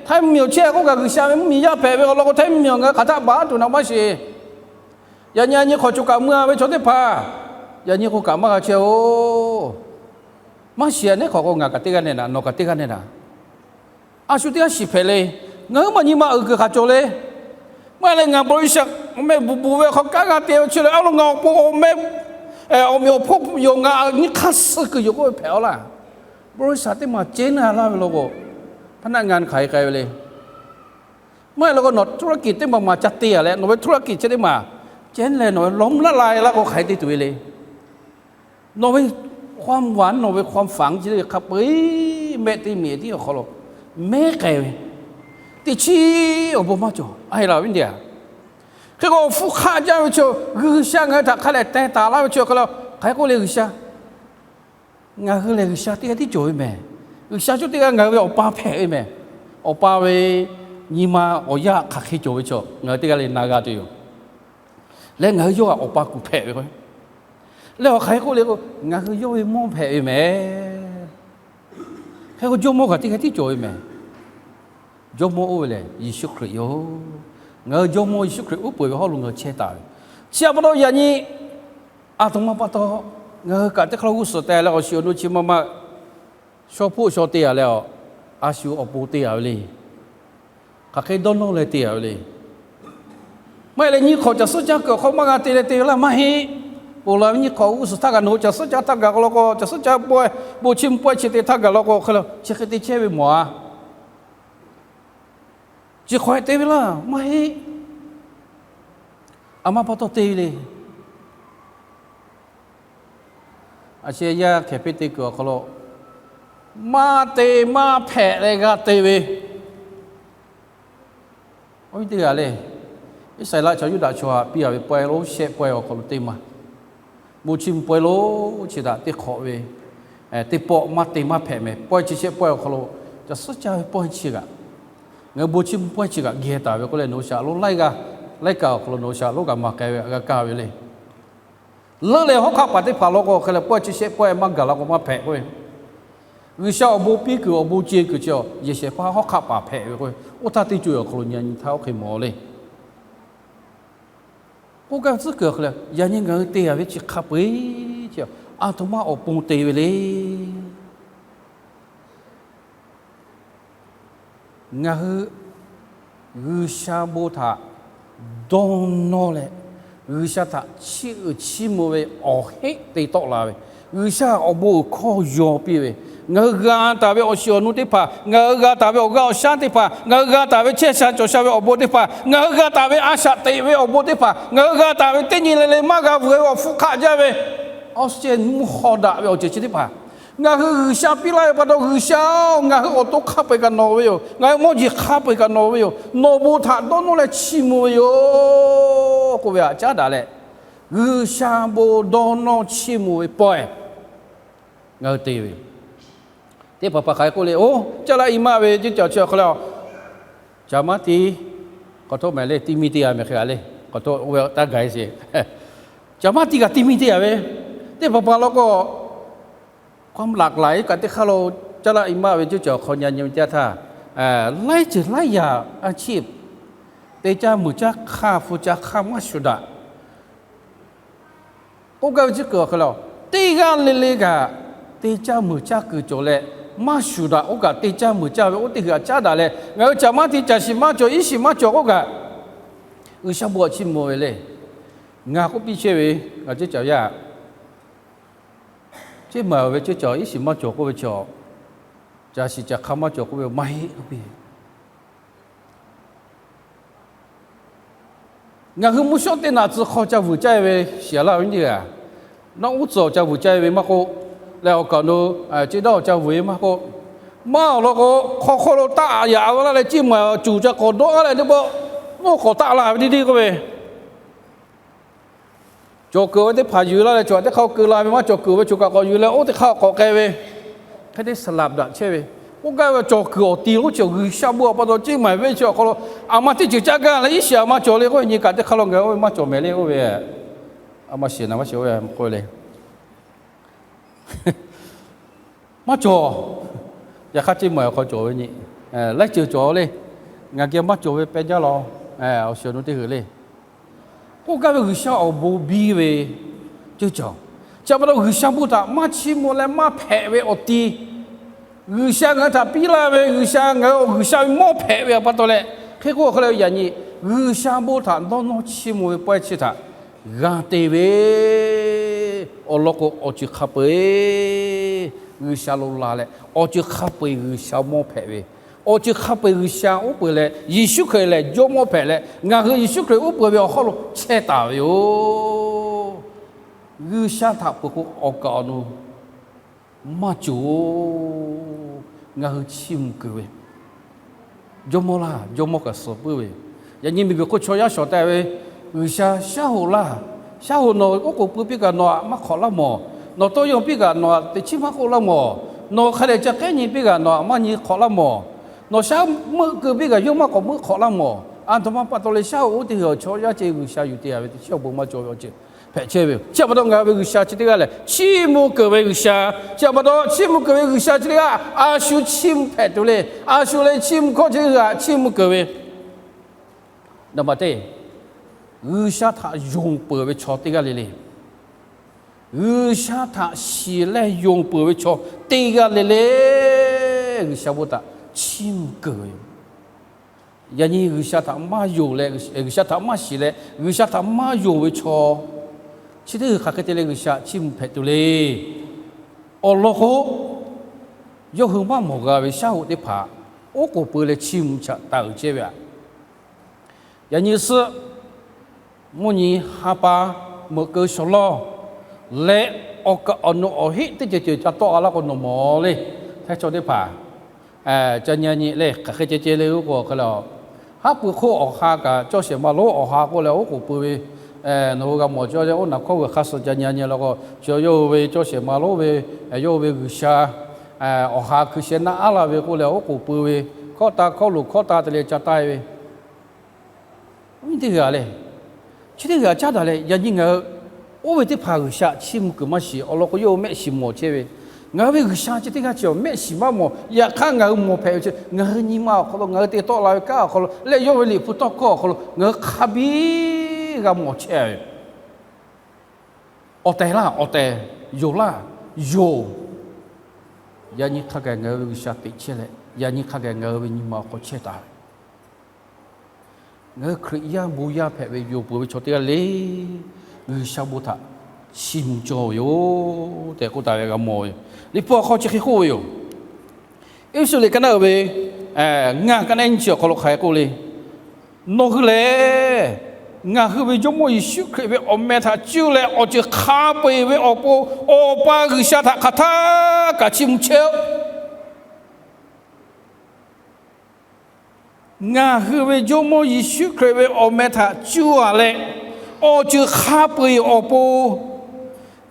htaiˇ mvuhˇmiˬ awˬ chehˇ k'oˆ kaꞈ G'uiˬsha ve mvuhˇmiˬ yaˇ hpehꞈ ve awˬ lawn k'o, htaiˇ mvuhˇmiˬ awˬ ngaˬ hui hk'aˬ htaˆ baˬ tuˬ naˍ maˇ sheˍ. Yaꞈ nyi a nyi hk'awꞈ cawˬ kaꞈ mui a ve chaw teˇ hpaˍ, yaꞈ nyi k'o kaꞈ maˇ g'a chehˇ-oˬ. Maˇ shiˍ a neˉ hk'awꞈ k'o ngaˬ kaꞈ teˇ g'aˇ nehˬ naˍ, nawˬ kaꞈ teˇ g'aˇ nehˬ naˍ. A shu teˇ g'aˇ shiˍ hpehꞈ le. Ngaˬ huiˉ maˬ nyi ma uiˍ kuiˬ hk'aˬ cawˬ le. Maˇ heˆ leh ngaˬ บริษัท awˬ meh bvuhꞈ bvuhꞈ ve hk'aw kanˉ g'a te ve chi leh, a lo ngaˬ awˬ pon awˬ meh, awˬ meꞈ awˬ hponˇ yawˬ ngaˬ nyi hk'aˇ suh kuiˬ yoˬ k'oˆ ve hpehꞈ a laˇ. บริษัท teˇ maˬ cehˉ na laˇ ve law k'o, hpaˇ naˆ ngaˬ hk'aˬ hk'e k'ai ve le. Maˇ heˆ law k'o nawˬ ธุรกิจ teˇ maˬ maˬ ca te a leh, nawˬ ve ธุรกิจ chi teˇ maˬ cehˉ leh nawˬ ve lawˇ mvuhˇ laˇ la laˇ k'o hk'aˬ hk'e te tuˬ ve le. Nawˬ ve ความหวัง, nawˬ ve ความฝัน chi teˇ hk'a peu-eˬ mehˆ teˇ miˬ tiˉ awˬ hk'aw lo mehˉ k'ai ve, teˇ chiˉ awˬ bon maˇ cawˬ a heˆ laˇ viˉ teˇ a. Hk'e k'o awˬ hpfuhˇ hk'aˆ jaˇ ve chaw, G'uiˬsha ngaˬ hui htaꞈ hk'a lehˬ teh taˍ laˇ ve chaw hk'e le, hk'aˬ hk'e k'oˆ le G'uiˬsha, ngaˬ hui lehˬ G'uiˬsha teˇ g'aˇ tiˉ cawˬ ve mehˬ. G'uiˬsha cawˇ teˇ g'aˇ ngaˬ hui ve Awˬ pa hpehꞈ ve mehˬ. Awˬ pa ve nyi ma awˬ yaˇ hk'aˬ hk'e cawˬ ve chaw ngaˬ hui teˇ g'aˇ le na g'a tuˬ yoˬ. Leh ngaˬ hui yawˇ htaꞈ Awˬ pa kuˬ hpehꞈ ve k'o, leh awˬ hk'aˬ hk'e k'oˆ le k'o, ngaˬ hui yawˇ ve mawˇ hpehꞈ ve mehˬ. Hk'e k'o jawˇmawˇ kaꞈ teˇ g'aˇ tiˉ cawˬ ve mehˬ. Jawˇmawˇ oˇ ve lehˬ Yeˍsuˆ Hkriꞈ yoˬ. Ngaˬ hui jawˇmawˇ Yeˍsuˆ Hkriꞈ uˉ peunˍ ve hawˉ lo ngaˬ hui chehˇ taˍ ve. Chi a pa taw yaꞈ nyi a htoꞈ ma pa taw ngaˬ hui kaꞈ teˇ hk'aw lo g'uˇ suhˍ teh leh awˬ shiˍ awˬ nu chi ma ma shaw hpoˆ shaw te a leh, a shu awˬ pon te a ve le. Hk'aˬ hk'e dawˇ nawˇ leh te a ve le. Maˇ heˆ leh nyi hk'awꞈ caˬ suhˉ caˇ kuiˬ awˬ hk'aw maˇ g'a te leh te ve laˇ maˇ heˆ. Ponˬ laˬ ve nyi hk'awꞈ g'uˇ suhˍ htaˇ kaꞈ nawˬ hui caˬ suhˉ caˇ htaˇ gaˬ k'aw law k'o, caˬ suhˉ caˇ pawehˇ, bon chiˇ mvuh pawehˇ chi te htaˇ gaˬ law k'o, hk'e le chi hk'e te chehˇ ve mawˬ a. Chi hk'awꞈ te ve laˇ maˇ heˆ. A ma pa taw te ve le. A sheh yaˇ hkehˍ piˇ te kuiˬ awˬ hk'aw lo maˇ te maˇ hpehꞈ leh g'a te ve, oˇ ve teˇ g'aˇ le. Iˉsaˍreˍlaˆ chaw Yuˇdaꞈ chaw htaꞈ piˇ a ve pawehˇ lonˉ shehˆ pawehˇ awˬ hk'aw lo teˇ maˇ, bon chiˇ mvuh pawehˇ lonˉ chi htaꞈ teˇ hk'awꞈ ve teˇ pawˆ maˇ te maˇ hpehꞈ mehˬ. Pawehˇ chi shehˆ pawehˇ awˬ hk'aw lo caˬ suhˉ caˇ ve pawehˇ chi kaꞈ, ngaˬ hui bon chiˇ mvuh pawehˇ chi kaꞈ geh taˍ ve k'oˆ leh nawˬ hui shaꞈ lonˉ laiˉ g'aˇ laiˉ kaꞈ awˬ hk'aw lo nawˬ hui shaꞈ lonˉ kaꞈ maˍ k'ai ve g'a kaˇ ve le. Leuˆ leh hawˉ hk'aˆ paˍ teˇ hpaˍ law k'o hk'e leh pawehˇ chi shehˆ pawehˇ maˇ gaˬ la k'o maˇ hpehꞈ k'oˆ ve, G'uiˬsha awˬ bon piˇ kuiˬ awˬ bon ce kuiˬ chi a yehˬ shehˍ hpaˇ hawˉ hk'aˆ paˍ hpehꞈ ve k'o, oˇ htaˇ teˇ co awˬ hk'aw lo nyi nyi htaˇ oˇ hk'e mawˬ le. K'oˆ gaˇ tcuhˉ kuiˬ awˬ hk'e leh yaꞈ nyi ngaˬ hui te a ve chi hk'a peu-eˬ chi a htoꞈ ma awˬ pon te ve le. Ngaˬ hui G'uiˬsha bon htaꞈ dawˇ nawˇ leh, G'uiˬsha htaꞈ chiˇ uiˍ chiˇ mvuh ve awˬ heˆ te tawˆ la ve, G'uiˬsha awˬ bon uiˍ hkawˇ yaw piˇ ve, ngaˬ hui g'a taˍ ve awˬ shiˍ awˬ nu teˇ hpaˍ, ngaˬ hui g'a taˍ ve awˬ g'aˇ awˬ shaˉ teˇ hpaˍ, ngaˬ hui g'a taˍ ve chehˇ sha cawˬ sha ve awˬ bon teˇ hpaˍ, ngaˬ hui g'a taˍ ve a shaꞈ teꞈ ve awˬ bon teˇ hpaˍ, ngaˬ hui g'a taˍ ve teˇ nyi le le maˇ g'a veuꞈ ve awˬ hpfuhˇ hk'aˆ jaˇ ve, awˬ shehˍ mvuhˇ haw daꞈ ve awˬ ceuˬ chi teˇ hpaˍ ngaˬ hui G'uiˬsha piˇ laˇ ve pa taw, G'uiˬsha-oˬ, ngaˬ hui awˬ to hk'a peu-eˬ kaꞈ nawˬ ve yoˬ. Ngaˬ hui mawˇ jeˬ hk'a peu-eˬ kaꞈ nawˬ ve yoˬ. Nawˬ bon htaꞈ dawˇ nawˇ leh chiˇ mvuh ve yoˬ k'oˆ ve htaꞈ caˉ daꞈ leh, G'uiˬsha bon dawˇ nawˇ chiˇ mvuh ve pawehˇ Ngaˬ hui te ve teˇ hpaˍ hpaˍ hk'aˬ hk'e k'oˆ le, oˇ caˇ laˇ i maˇ ve ceˇ cawˬ chi awˬ hk'aw le, caˬ maˇ ti, k'awꞈ htoˆ mehˍ le, ti mi te a mehˍ hk'e a le, k'awꞈ htoˆ oˇ ve taˇ gaˬ e sheˍ. Caˬ maˇ ti kaꞈ ti mi te a ve, teˇ hpaˍ hpaˍ law k'o, ความหลากหลาย kaꞈ teˇ hk'aˇ lo caˇ laˇ i maˇ ve ceˇ cawˬ hk'aw nyi nyi ve teˇ yanˇ htaˇ, laiˉ ceuˬ laiˉ yaꞈ a chi, te caˇ meuˬ caˇ hk'aˇ hpu caˇ hk'aˇ maˇ shuˍ daꞈ k'oˆ gaˇ ve tcuhˉ kuiˬ awˬ hk'e le, teˇ g'aˇ le le kaꞈ te caˇ meuˬ caˇ kuiˬ cawˬ leh, maˇ shuˍ daꞈ k'oˆ kaꞈ te caˇ meuˬ caˇ ve oˇ teˇ hkui htaꞈ caˉ daꞈ leh, ngaˬ hui caˬ maˇ ti caˬ shiˍ maˇ cawˬ iˉ shiˍ maˇ cawˬ k'oˆ kaꞈ, G'uiˬsha bon htaꞈ chiˇ mvuh ve le. Ngaˬ k'oˆ piˇ chehˇ ve, ngaˬ ceˇ cawˬ yaˇ, ceˇ maˬ ve ceˇ cawˬ iˉ shiˍ maˇ cawˬ k'oˆ ve chaw, caˬ shiˍ caˬ hk'aˇ maˇ cawˬ k'oˆ ve maˇ heˆ k'oˆ piˇ. Ngaˬ hui mvuhˇ shawˉ teˇ naꞈ tcuh hk'aw ca vuiˬ caˇ e ve shiˍ laˇ ve nyiˇ g'aˇ, nawˉ uˉ tcuhˬ ca vuiˬ caˇ e ve maˇ k'oˆ, leh awˬ kaˍ awˬ nu ceˇ dawˇ ca vuiˬ e maˇ k'oˆ, maˇ awˬ lawn k'o, hk'aw hk'oˆ lo taˆ yaꞈ ve laˇ leh ceˇ maˬ cuˬ ca k'awꞈ dawˇ laˇ leh teˇ pawˆ, mvuhˇ k'awꞈ taˆ la ve teˇ teˇ k'oˆ ve Cawˬ kuiˬ ve teˇ hpaˍ yuˬ laˇ leh, cawˬ teˇ hk'aˇ keu la ve maˇ cawˬ kuiˬ ve choˬ kaꞈ k'awꞈ yuˬ leh, oˇ teˇ hk'aˇ k'awꞈ k'ai ve, hk'e te saˍ laˍ daꞈ chehˇ ve. K'oˆ gaˇ ve cawˬ kuiˬ awˬ ti lonˉ chi G'uiˬsha bon awˬ pa taw ceˇ maˬ venˇ chi awˬ hk'aw lo, aˬ ma teˇ ceuˬ caˇ gaˇ leh iˉ shiˍ aˬ ma cawˬ le k'oˆ ve nyi kaꞈ teˇ hk'aˇ lo ngaˬ hui oˇ ve maˇ cawˬ mehˍ le oˇ ve, aˬ ma shiˍ naˍ maˇ shiˍ oˇ ve k'oˆ ve le. Maˇ cawˬ. Yaꞈ hk'aˇ ceˇ maˬ awˬ hk'aw cawˬ ve nyi, laiˉ ceuˬ cawˬ le. Ngaˬ geh maˇ cawˬ ve pehˇ jaˇ law. Awˬ shiˍ awˬ nu teˇ heuˬ le. K'oˆ gaˇ ve G'uiˬsha awˬ bon biˇ ve ceˇ cawˬ. Chi pa taw G'uiˬsha bon htaꞈ maˇ chiˇ mvuh leh maˇ hpehꞈ ve awˬ ti, G'uiˬsha ngaˬ hui htaꞈ piˇ laˇ ve, G'uiˬsha ngaˬ hui G'uiˬsha ve mawˇ hpehꞈ ve pa taw leh, hk'e k'oˆ hk'e le yaꞈ nyi, G'uiˬsha bon htaꞈ dawˇ nawˇ chiˇ mvuh ve pawehˇ chi htaꞈ g'a te ve awˬ lawn k'o, awˬ ceuˬ hk'a peu-e G'uiˬsha lo la leh, awˬ ceuˬ hk'a peu-e G'uiˬsha mawˇ hpehꞈ ve, awˬ ceuˬ hk'a peu-e G'uiˬsha uˉ peunˍ leh, Yeˍsuˆ Hkriꞈ lehˬ Jawˇmawˇ hpehꞈ leh, ngaˬ hui Yeˍsuˆ Hkriꞈ uˉ peunˍ ve awˬ hk'aw lo chehˇ taˍ ve yoˬ. G'uiˬsha htaꞈ peuˬ k'o, awˬ kaˍ awˬ nu maˇ cawˬ. Ngaˬ hui chiˇ mvuh keunˍ ve Jawˇmawˇ laˇ, Jawˇmawˇ kaꞈ suhˍ puiˉ ve. Yaꞈ nyi miˬguiˬ hk'oˆ chaw yaˇ shawˍ taˍ ve, G'uiˬsha shaˉ hoꞈ laˇ. Shaˉ hoꞈ nawˬ oˉ k'oˍ pui piˇ kaꞈ nawˬ htaꞈ maˇ hk'awꞈ laˇ mawˬ. Nawˬ tawˇ yaw piˇ kaꞈ nawˬ htaꞈ teꞈ chiˉ maˇ k'oˆ laˇ mawˬ. Nawˬ hk'a dehꞈ ca k'ehˉ nyi piˇ kaꞈ nawˬ htaꞈ maˇ nyi hk'awꞈ laˇ mawˬ. Nawˬ shaˉ meuˆ keu piˇ kaꞈ yawˇ maˇ k'awꞈ meuˆ hk'awꞈ laˇ mawˬ. Aˬ htoꞈ ma pa taw leh shaˉ hoꞈ oˇ teˇ heuˬ awˬ chaw yaˇ ceh G'uiˬsha yuˬ te a ve teˇ chiˉ awˬ bon maˇ cawˬ ve awˬ ceuˬ hpehꞈ chehˇ ve yoˬ. Chi pa taw ngaˬ hui ve G'uiˬsha chi teˇ g'aˇ lehˬ chiˇ mvuh keunˍ ve G'uiˬsha. Chi pa taw chiˇ mvuh keunˍ ve G'uiˬsha chi teˇ g'aˇ a shu chiˇ mvuh hpehꞈ tuˬ le. A shu leh chiˇ mvuh hkawˇ chi teˇ g'aˇ chiˇ mvuh keunˍ ve, naˍ baˬ teˇ, G'uiˬsha htaꞈ yonˍ peuˬ ve chaw teˇ g'aˇ le le, G'uiˬsha htaꞈ shiˍ leh yonˍ peuˬ ve chaw teˇ g'aˇ le le, G'uiˬsha bon htaꞈ chiˇ mvuh keunˍ ve yoˬ. Yaꞈ nyi G'uiˬsha htaꞈ maˇ yonˍ leh, G'uiˬsha htaꞈ maˇ shiˍ leh, G'uiˬsha htaꞈ maˇ yonˍ ve chaw chi teˇ hk'aˬ hk'e te leh G'uiˬsha chiˇ mvuh hpehꞈ tuˬ le. Awˬ lawn k'o, yawˇ hui maˇ mawˬ g'a ve shaˉ hoꞈ teˇ hpaˍ oˉ k'oˍ pui leh chiˇ mvuh chaꞈ taˍ uiˍ chehˇ ve aꞈ. Yaꞈ nyi suhˆ mvuhˇ nyi ha pa meuꞈ keu shawˍ lawˇ leh, awˬ kaˍ awˬ nu awˬ heˆ teˇ ceuˬ ceuˬ ca tawˆ a laˇ k'o nawˬ mawˬ le. Hteˇ chaw teˇ hpaˍ ca nyi nyi le, hk'aˬ hk'e ceh ceh le oˉ k'oˍ hk'e le, haˉ pui hk'oˆ awˬ ha kaꞈ cawˇ shehˍ ma lonˉ awˬ ha k'oˆ leh oˉ k'oˍ pui ve, nawˬ hui g'a mawˬ cawˇ leh oˇ naˬ hkawˇ g'uiˬ hk'a suh ca nyi nyi la k'o, chi yawˇ hui ve cawˇ shehˍ ma lonˉ ve, yawˇ hui ve G'uiˬsha awˬ ha hkui sheh naˆ aˉ laˇ ve k'oˆ leh oˉ k'oˍ pui ve, hkawˇ ta hkawˇ luˬ hkawˇ ta te leh ca taˇ ve, teˇ g'aˇ le, chi teˇ g'aˇ caˉ daꞈ leh, yaꞈ nyi ngaˬ hui oˇ ve teˇ hpaˍ G'uiˬsha chiˇ mvuh kuiˬ maˇ shiˍ awˬ lawn k'o, yawˇ hui mehˆ shiˍ mawˬ chehˇ ve. Ngaˬ hui ve G'uiˬsha chi teˇ g'aˇ chi awˬ mehˆ shiˍ maˇ mawˬ. Yaꞈ hk'aˇ ngaˬ hui mawˬ hpehꞈ ve chi ngaˬ hui nyi ma awˬ hk'aw lo, ngaˬ hui te tawˆ la ve kanˉ awˬ hk'aw lo leh, yawˇ ve liꞈ hpu tawˇ hkawˇ awˬ hk'aw lo ngaˬ hui hk'a biˇ g'a mawˬ chehˇ ve. Awˬ tehˬ laˇ awˬ tehˬ, yonˍ laˇ yonˍ. Yaꞈ nyi hk'a gaˬ ngaˬ hui ve G'uiˬsha teꞈ chehˇ leh, yaꞈ nyi hk'a gaˬ ngaˬ hui ve nyi ma awˬ hk'aw chehˇ taˍ ve. Ngaˬ hui Hkriꞈ yaˇ bon yaˇ hpehꞈ ve yonˍ peuˬ ve chaw teˇ g'aˇ le, G'uiˬsha bon htaꞈ chiˇ mvuh cawˇ ve yoˬ tehꞈ k'oˆ taˍ ve g'a mawˬ ve yoˬ. Liꞈ hpu awˬ hk'aw chi hk'e k'oˆ ve yoˬ. Eˇfeˇsuꞈ liꞈ ka naˆ uiˍ ve ngaˇ ka naˆ nyiˇ chi awˬ hk'aw lo hk'aˬ hk'e k'oˆ le. Nawˬ hui lehˬ, ngaˬ hui ve Jawˇmawˇ Yeˍsuˆ Hkriꞈ ve awˬ meh htaꞈ cuˇ leh awˬ ceuˬ hk'a peu-eˬ ve awˬ pon Awˬ pa G'uiˬsha htaꞈ hk'aˬ htaˇ kaꞈ chiˇ mvuh chehˇ-oˆ. Ngaˬ hui ve Jawˇmawˇ Yeˍsuˆ Hkriꞈ ve awˬ meh htaꞈ cuˇ-a leh, awˬ ceuˬ hk'a peu-eˬ awˬ pon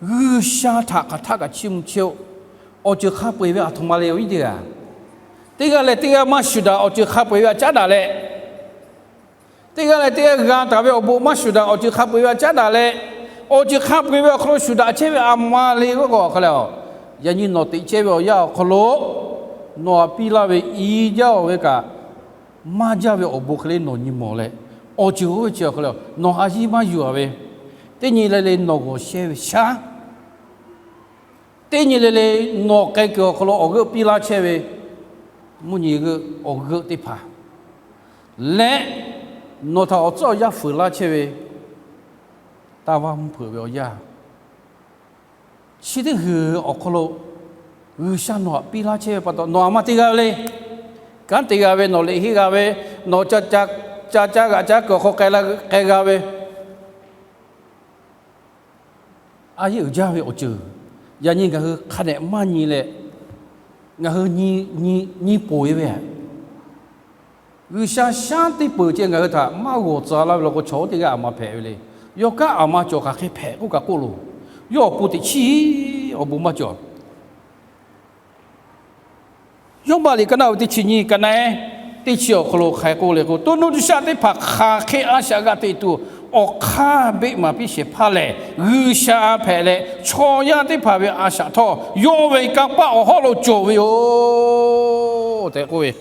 G'uiˬsha htaꞈ hk'aˬ htaˇ kaꞈ chiˇ mvuh chehˇ-oˆ. awˬ ceuˬ hk'a peu-eˬ ve aˬ htoꞈ ma le awˬ viˉ teˇ g'aˇ. Teˇ g'aˇ leh teˇ g'aˇ maˇ shuˍ daꞈ awˬ ceuˬ hk'a peu-eˬ ve aꞈ caˉ daꞈ leh, teˇ g'aˇ leh teˇ g'aˇ g'a taˍ ve awˬ bon maˇ shuˍ daꞈ awˬ ceuˬ hk'a peu-eˬ ve aꞈ caˉ daꞈ leh, awˬ ceuˬ hk'a peu-eˬ ve awˬ hk'aw lo shuˍ daꞈ chehˇ ve aˬ ma le k'oˆ k'o, hk'a le, yaꞈ nyi nawˬ teꞈ chehˇ ve awˬ yanˇ awˬ hk'aw lo nawˬ aꞈ piˇ laˇ ve i jaˇ-oˬ ve kaꞈ maˇ jaˇ ve awˬ bon hk'e le nawˬ nyi mawˬ leh, awˬ ceuˬ oˇ ve chi awˬ hk'aw lo nawˬ a yiˇ maˇ yuˬ-a ve, teˇ nyi le le nawˬ g'awˬ shehˇ ve shaˉ, teˇ nyi le le nawˬ k'ai kuiˬ awˬ hk'aw lo awˬ g'euˆ piˇ laˇ chehˇ ve mvuhˇ nyi g'euˆ awˬ g'euˆ teˇ hpaˍ leh, nawˬ htaꞈ awˬ tcuhˉ awˬ yanˇ fuiˍ laˇ chehˇ ve taˇ vaˇ mvuhˇ hpeuꞈ ve awˬ yanˇ, chi teˇ g'uiˬ awˬ hk'aw lo G'uiˬsha nawˬ htaꞈ piˇ laˇ chehˇ ve pa taw, nawˬ aˬ ma te g'a ve le. Kanˉ te g'a ve, nawˬ liꞈ henˇ g'a ve, nawˬ ca ca g'aꞈ ca kuiˬ awˬ hk'aw k'ai g'a ve, a yehˉ uiˍ jaˇ ve awˬ ceuˬ, yaꞈ nyi ngaˬ hui hk'a dehꞈ maˇ nyi leh, ngaˬ hui nyi ponˬ-e ve, G'uiˬsha shaˉ teˇ peuˬ ceh ngaˬ hui htaꞈ maˇ g'awˬ tcuh laˇ ve law k'o, chaw oˇ teˇ g'aˇ aˬ ma hpehꞈ ve le. Yawˇ kanˉ aˬ ma cawˬ hk'aˬ hk'e hpehꞈ k'oˆ kaꞈ k'oˆ loˬ. Yawˇ awˬ pon teꞈ chiˉ awˬ bon maˇ cawˬ. Yawˇbaˆ liꞈ ka naˆ ve teˇ chi nyiˇ, ka naˆ eˉ teˇ chi awˬ hk'aw lo hk'aˬ hk'e k'oˆ le k'o, to nuˇ to shaˆ teˇ hpaˍ hk'aˬ hk'e a shaꞈ g'a te tuˬ, awˬ hk'aˇ beˆ maˍ piˇ shehˍ hpaˇ lehˬ, G'uiˬsha hpehꞈ leh chaw yaˇ teˇ hpaˍ ve a shaꞈ htawˇ yawˇ ve kanˇ paˆ awˬ hawˉ lo cawˬ ve yoˬ tehꞈ k'oˆ ve,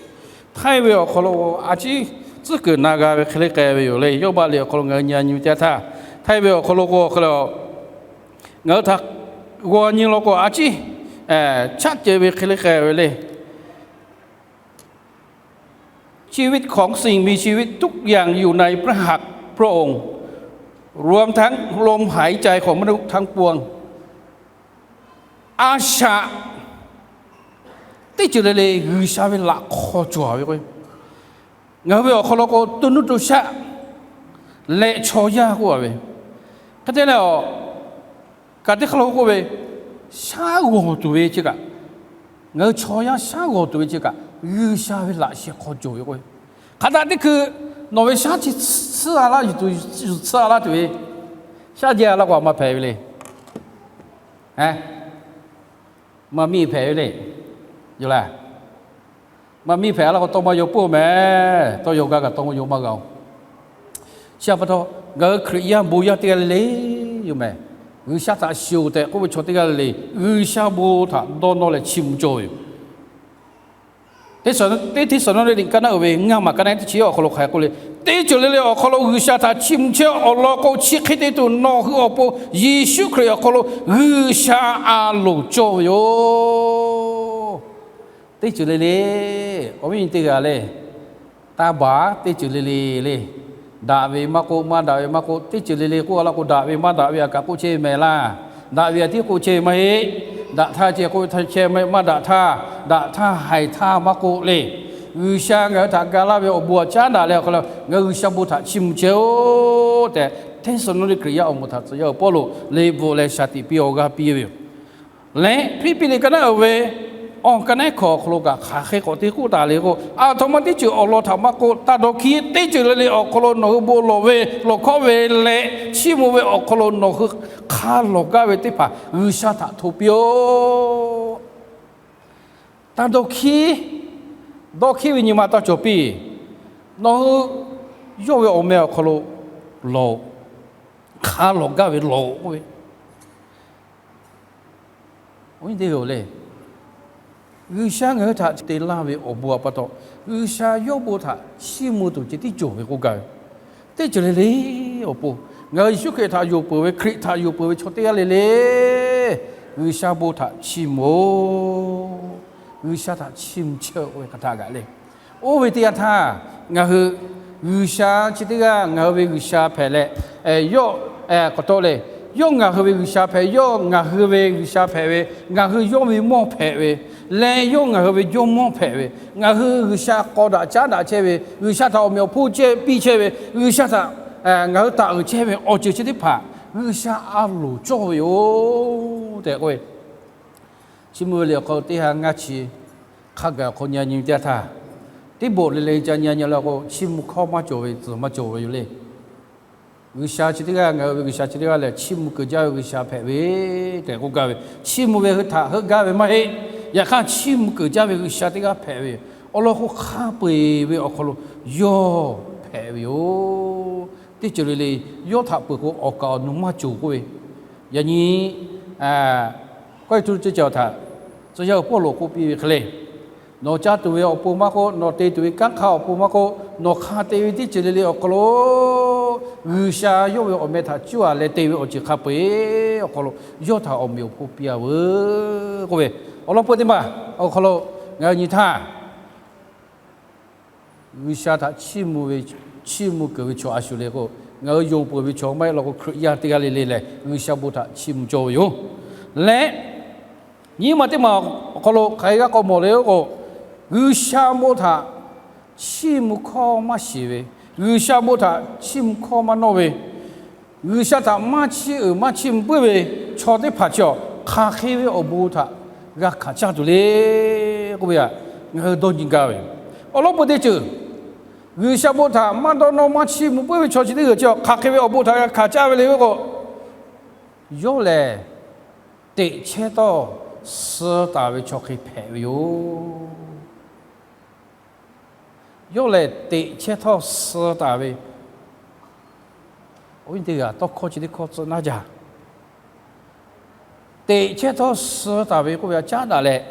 Htaiˇ ve awˬ hk'aw lo a ciˉ tcuhˉ kuiˬ na g'a ve hk'e le k'ai ve yoˬ le. Yawˇbaˆ liꞈ awˬ hk'aw lo ngaˬ hui nyi nyi ve teˇ yanˇ htaˇ, Htaiˇ ve awˬ hk'aw lo k'o, ngaˬ hui htaꞈ g'aw nyi law k'o a ciˉ chaˆ ceh ve hk'e le k'ai ve le. ชีวิตของสิ่งมีชีวิตทุกอย่างอยู่ในพระหัตถ์พระองค์ รวมทั้งลมหายใจของมนุษย์ทั้งปวง A shaꞈ teˇ ceuˬ le le G'uiˬsha ve laꞈ hk'aw cawˬ ve k'o, ngaˬ hui ve awˬ hk'aw lo k'o, to nuˇ to shaˆ leh chaw yaˇ k'oˆ a ve, hk'e te leh, kaꞈ teˇ hk'aˇ lo k'oˆ ve, shaˉ g'awˬ tuˬ ve chi kaꞈ, ngaˬ hui chaw yaˇ shaˉ g'awˬ tuˬ ve chi kaꞈ, G'uiˬsha ve laꞈ sheh hk'aw cawˬ ve k'o, hk'aˬ htaꞈ teˇ hkui nawˬ ve shaˉ chi tsuhˇ a laˇ yuˬ tuˬ, yuˬ tsuhˇ a laˇ tuˬ ve, shaˉ jehˇ a laˇ k'o aˬ ma hpehꞈ ve le. Maˇ miˇ hpehꞈ ve le. Yoˬ laˇ. Maˇ miˇ hpehꞈ a laˇ k'o tawˇ maˇ yaw puiˉ-oˬ mehˍ. Tawˇ yaw gaˇ kaꞈ tawˇ maˇ yaw maˇ g'a-oˬ. Chi pa taw, ngaˬ hui Hkriꞈ yaˇ bon yaˇ teˇ g'aˇ le le yoˬ mehˍ. G'uiˬsha htaꞈ shiˍ-oˬ tehꞈ k'oˆ ve chaw teˇ g'aˇ le le, G'uiˬsha bon htaꞈ dawˇ nawˇ leh chiˇ mvuh cawˇ ve yoˬ. Teˇ Htiˍsaˍlawˇniˆ ka naˆ uiˍ ve ngaˇ maˬ ka naˆ teˇ chi awˬ hk'aw lo hk'aˬ hk'e k'oˆ le, teˇ ceuˬ le le awˬ hk'aw lo G'uiˬsha htaꞈ chiˇ mvuh chehˇ awˬ lawn k'o, chi hk'e te tuˬ nawˬ hui awˬ pon Yeˍsuˆ Hkriꞈ awˬ hk'aw lo G'uiˬsha a loˍ cawˇ ve yoˬ. Teˇ ceuˬ le le, awˬ viˉ nyi teˇ g'aˇ le, taˇ baˬ teˇ ceuˬ le le le, daꞈ ve maˇ k'oˆ, maˇ daꞈ ve maˇ k'oˆ, teˇ ceuˬ le le k'oˆ a laˇ k'o, daꞈ ve maˇ daꞈ ve aꞈ kaꞈ k'oˆ chehˇ mehˍ laˇ. Daꞈ ve aꞈ tiˉ k'oˆ chehˇ maˇ heˆ. Daꞈ htaˇ ceh k'oˆ ve htaˇ chehˇ maˇ daꞈ htaˇ, daꞈ htaˇ haiˬ htaˇ maˇ k'oˆ le. G'uiˬsha ngaˬ hui htaꞈ ga laˇ ve awˬ bon aꞈ caˉ daꞈ leh awˬ hk'aw lo ngaˬ hui G'uiˬsha bon htaꞈ chiˇ mvuh chehˇ-oˆ tehꞈ, Hteˇsaˍlawˇniˆ Hkriꞈ yaˇ awˬ moˍ htaꞈ tcuh yaˇ awˬ Pawˇluꞈ liꞈ bvuhꞈ leh shaˍ tiꞈ piˇ awˬ g'aˇ piˇ ve yoˬ. Leh Hpiˇliˇpiˆ liꞈ ka naˆ uiˍ ve awˬ ka naˆ hkawꞈ awˬ hk'aw lo kaꞈ hk'aˬ hk'e k'awꞈ te k'oˆ taˍ le k'o, aˬ htoꞈ ma teˇ ceuˬ awˬ lawn htaꞈ maˇ k'oˆ, taˇ dawˇ hkiˉ teˇ ceuˬ le le awˬ hk'aw lo nawˬ hui bon lawˬ ve, lawˬ hkawˇ ve leh chiˇ mvuh ve awˬ hk'aw lo nawˬ hui hk'a lawˬ gaˇ ve teˇ hpaˍ G'uiˬsha htaꞈ hto piˇ-oˆ. Taˇ dawˇ hkiˉ, dawˇ hkiˉ ve nyi ma taˇ cawˬ piˇ. Nawˬ hui yawˇ ve awˬ meh awˬ hk'aw lo lawˬ-oꞈ. Hk'a lawˬ gaˇ ve lawˬ-oꞈ k'oˆ ve, le, G'uiˬsha ngaˬ hui htaꞈ te laˇ ve awˬ bon aꞈ pa taw, G'uiˬsha yawˇ bon htaꞈ chiˇ mvuh tuˬ ceh tiˉ cawˬ ve k'oˆ gaˇ ve. Teˇ ceuˬ le le awˬ pon, ngaˬ hui Yeˍsuˆ Hkriꞈ htaꞈ yonˍ peuˬ ve, Hkriꞈ htaꞈ yonˍ peuˬ ve chaw teˇ g'aˇ le le, G'uiˬsha bon htaꞈ chiˇ mvuh-oꞈ. G'uiˬsha htaꞈ chiˇ mvuh chehˇ-oꞈ k'oˆ ve hk'aˬ htaˇ kaꞈ le. Oˇ ve teˇ yanˇ htaˇ, ngaˬ hui G'uiˬsha chi teˇ g'aˇ ngaˬ hui ve G'uiˬsha hpehꞈ leh, yawˇ k'awꞈ tawˆ le, yawˇ ngaˬ hui ve G'uiˬsha hpehꞈ, yawˇ ngaˬ hui ve G'uiˬsha hpehꞈ ve, ngaˬ hui yawˇ ve mawˇ hpehꞈ ve, leh yawˇ ngaˬ hui ve jawˇmawˇ hpehꞈ ve, ngaˬ hui G'uiˬsha k'aw daꞈ caˉ daꞈ chehˇ ve, G'uiˬsha htaꞈ awˬ meꞈ awˬ hponˇ chehˇ piˇ chehˇ ve, G'uiˬsha htaꞈ ngaˬ hui taˍ uiˍ chehˇ ve awˬ ceuˬ chi teˇ hpaˍ G'uiˬsha a loˍ cawˇ ve yoˬ tehꞈ k'oˆ ve, Chiˇ mvuh ve liꞈ awˬ hk'aw lo teˇ ha ngaˇ chi hk'a gaˬ awˬ hk'aw nyi nyi ve teˇ yanˇ htaˇ, teˇ bawꞈ le le ca nyi nyi la k'o, chiˇ mvuh hkawˇ maˇ cawˬ ve, tcuhˍ maˇ cawˬ ve yoˬ le. G'uiˬsha chi teˇ g'aˇ, ngaˬ hui ve G'uiˬsha chi teˇ g'aˇ lehˬ, chiˇ mvuh kuiˬ jaˇ ve G'uiˬsha hpehꞈ ve tehꞈ k'oˆ gaˇ ve, chiˇ mvuh ve hui htaꞈ heuˆ gaˇ ve maˇ heˆ. Yaꞈ hk'aˇ chiˇ mvuh keunˍ jaˇ ve G'uiˬsha teˇ g'aˇ hpehꞈ ve yoˬ. Awˬ lawn k'o, hk'a peu-eˬ ve awˬ hk'aw lo yawˇ hpehꞈ ve yoˬ. Teˇ ceuˬ le le yawˇ htaꞈ peuˬ k'o, awˬ kaˍ awˬ nu maˇ cawˬ k'oˆ ve, yaꞈ nyi Kawˇrenˍhtuˆ ceuˬ cawˬ htaꞈ tcuh yaˇ uiˍ Pawˇluꞈ k'oˆ piˇ ve hk'e le, nawˬ ca tuˬ ve awˬ pon maˇ k'oˆ, nawˬ te tuˬ ve kanˉ hk'aˇ awˬ pon maˇ k'oˆ, nawˬ hk'a te ve teˇ ceuˬ le le awˬ hk'aw lo G'uiˬsha yawˇ ve awˬ meh htaꞈ cuˇ-a leh te ve awˬ ceuˬ hk'a peu-eˬ awˬ hk'aw lo yawˇ htaꞈ awˬ meꞈ awˬ hponˇ piˇ-a veuˬ k'oˆ ve, awˬ lawn peu teˇ maˬ awˬ hk'aw lo ngaˬ hui nyi htaˇ, G'uiˬsha htaꞈ chiˇ mvuh ve, chiˇ mvuh keunˍ ve chaw a shu le k'o, ngaˬ hui yonˍ peuˬ ve chaw maˇ heˆ law k'o, Hkriꞈ yaˇ teˇ g'aˇ le le lehˬ G'uiˬsha bon htaꞈ chiˇ mvuh cawˇ ve yoˬ. Leh nyiˇ maˬ teˇ maˬ awˬ hk'aw lo hk'aˬ hk'e g'a k'awꞈ mawˬ le k'o, G'uiˬsha bon htaꞈ chiˇ mvuh hkawˇ maˇ shiˍ ve, G'uiˬsha bon htaꞈ chiˇ mvuh hkawˇ maˇ nawˇ ve, G'uiˬsha htaꞈ maˇ chiˇ uiˍ maˇ chiˇ mvuh puiˉ ve chaw teˇ hpaˍ chi awˬ hk'aˬ hk'e ve awˬ bon htaꞈ g'a hkanˍ caˇ tuˬ le k'oˆ ve htaꞈ ngaˬ hui dawˇ nyi gaˇ ve. Awˬ lawn peu teˇ ceuˬ, G'uiˬsha bon htaꞈ maˇ dawˇ nawˇ maˇ chiˇ mvuh puiˉ ve chaw chi teˇ g'uiˬ chi awˬ hk'aˬ hk'e ve awˬ bon htaꞈ g'a hkanˍ caˇ ve le ve k'o, yawˇ lehˬ teꞈ chehˇ htawˇ suh taˍ ve chaw hk'e hpehꞈ ve yoˬ. Yawˇ lehˬ teꞈ chehˇ htawˇ suh taˍ ve, awˬ viˉ teˇ g'aˇ tawˇ hkawˇ chi teˇ hkawˇ tcuh naˇ jaˇ. Teꞈ chehˇ htawˇ suh taˍ ve k'oˆ ve htaꞈ caˉ daꞈ leh,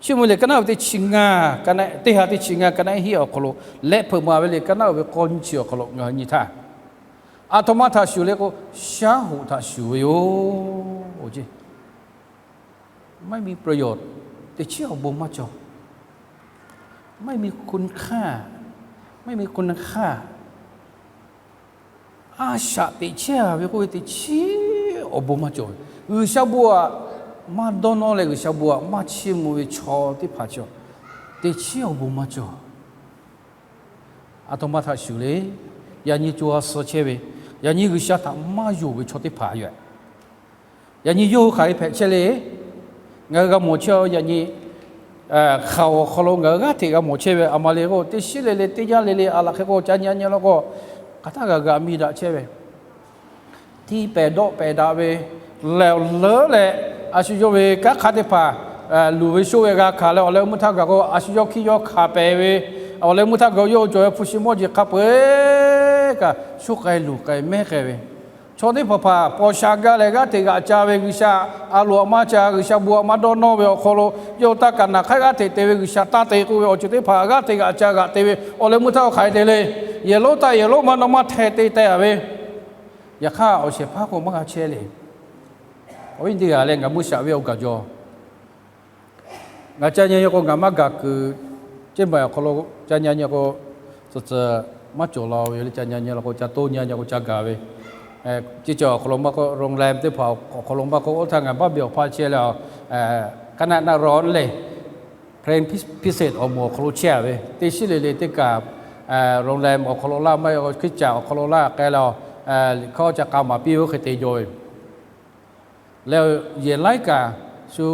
Chiˇ mvuh liꞈ ka naˆ uiˍ ve teˇ chi ngaˇ, teˇ ha teˇ chi ngaˇ, ka naˆ hiˉ awˬ hk'aw lo leh hpeuꞈ maˍ ve liꞈ ka naˆ uiˍ ve k'awˇ nyiˇ chi awˬ hk'aw lo ngaˬ hui nyi htaˇ, aˬ htoꞈ ma htaꞈ shuˍ le k'o, shaˉ hoꞈ htaꞈ shuˍ ve yoˬ. ไม่มีประโยชน์, teꞈ chiˉ awˬ bon maˇ cawˬ. ไม่มีคุณค่า, ไม่มีคุณค่า. A shaꞈ teꞈ chehˇ-a ve k'oˆ ve teꞈ chiˉ awˬ bon maˇ cawˬ. G'uiˬsha bon htaꞈ maˇ dawˇ nawˇ leh G'uiˬsha bon htaꞈ maˇ chiˇ mvuh ve chaw teˇ hpaˍ cawˬ, teꞈ chiˉ awˬ bon maˇ cawˬ. Aˬ htoꞈ ma htaꞈ shuˍ le. Yaꞈ nyi co ha suh chehˇ ve, yaꞈ nyi G'uiˬsha htaꞈ maˇ yonˍ ve chaw teˇ hpaˍ yoˬ. Yaꞈ nyi yawˇ hui hk'aˬ hk'e hpehꞈ chehˇ le. Ngaˬ hui g'a mawˬ chehˇ-a ve yaꞈ nyi hk'aoˍ awˬ hk'aw lo ngaˬ hui g'aˇ hteꞈ g'a mawˬ chehˇ ve, aˬ ma le k'o, teˇ shiˉ le le teˇ yanˇ le le aˬ laˬ hk'e k'o, ca nyi nyi law k'o, hk'aˬ htaˇ g'a g'a miˇ daꞈ chehˇ ve, tiˇ pehˍ dawˆ pehˍ daꞈ ve, lehˬ awˬ leuˉ leh a shu yawˇ ve kanˉ hk'aˇ teˇ hpaˍ luˬ ve shoˆ ve g'a hkanˍ leh awˬ leh mvuhˇ htaˇ gaˬ k'o, a shu yawˇ hkiˇ yawˇ hkanˍ pehˍ ve, awˬ leh mvuhˇ htaˇ gaˬ yawˇ cawˬ ve hpu shi mawˇ jeˬ hk'a peu-eˬ kaꞈ shoˆ k'ai luˬ k'ai mehˉ k'ai ve, chaw teˇ hpaˍ hpaˍ paw sha gaˇ leh g'aˇ hteꞈ g'aꞈ ca ve G'uiˬsha a loˍ a maˇ ca, G'uiˬsha bon a maˇ dawˇ nawˇ ve awˬ hk'aw lo, yawˇ hui taˇ kaꞈ naˬ hk'aˇ g'aˇ hteꞈ te ve G'uiˬsha taˇ te k'oˆ ve awˬ ceuˬ teˇ hpaˍ g'aˇ hteꞈ g'aꞈ ca g'aꞈ te ve awˬ leh mvuhˇ htaˇ hk'aˬ hk'e te le. Yehˬ lonˉ taˆ yehˬ lonˉ maˇ nawˇ maˇ hteh te teh-a ve, yaꞈ hk'aˇ awˬ shehˍ hpaˇ k'o maˇ g'a chehˇ le. Awˬ viˉ teˇ g'aˇ leh ngaˬ mvuhˇ shaꞈ ve awˬ kaˬ jaw ngaˬ ca nyi nyi k'o, ngaˬ maˇ gaˬ kuiˬ, ceˇ maˬ awˬ hk'aw lo ca nyi nyi k'o, tcuhˍ tcuhˍ maˇ cawˬ la ve yoˬ le. Ca nyi nyi la k'o, ca toˇ nyi nyi k'o ca gaˬ ve, ceˇ cawˬ awˬ hk'aw lo maˇ k'oˆ, โรงแรม teˇ hpaˍ awˬ hk'aw lo maˇ k'oˆ, oˇ htaˇ ngaˬ baˆ biˇ awˬ hpaˇ chehˇ leh, kaˇ naˆ naˆ rawˬ leh, plane piece, piece awˬ moˍ awˬ hk'aw lo chehˇ-a ve, teˇ shiˉ le le teˇ kaꞈ โรงแรม awˬ hk'aw lo laˇ maˇ heˆ, Hkriꞈ caꞈ awˬ hk'aw lo laˇ k'ai leh, liꞈ hkawˇ ca k'a maˍ piˇ ve oˇ hk'e te jaw ve. Leh yehˬ laiˉ kaꞈ shu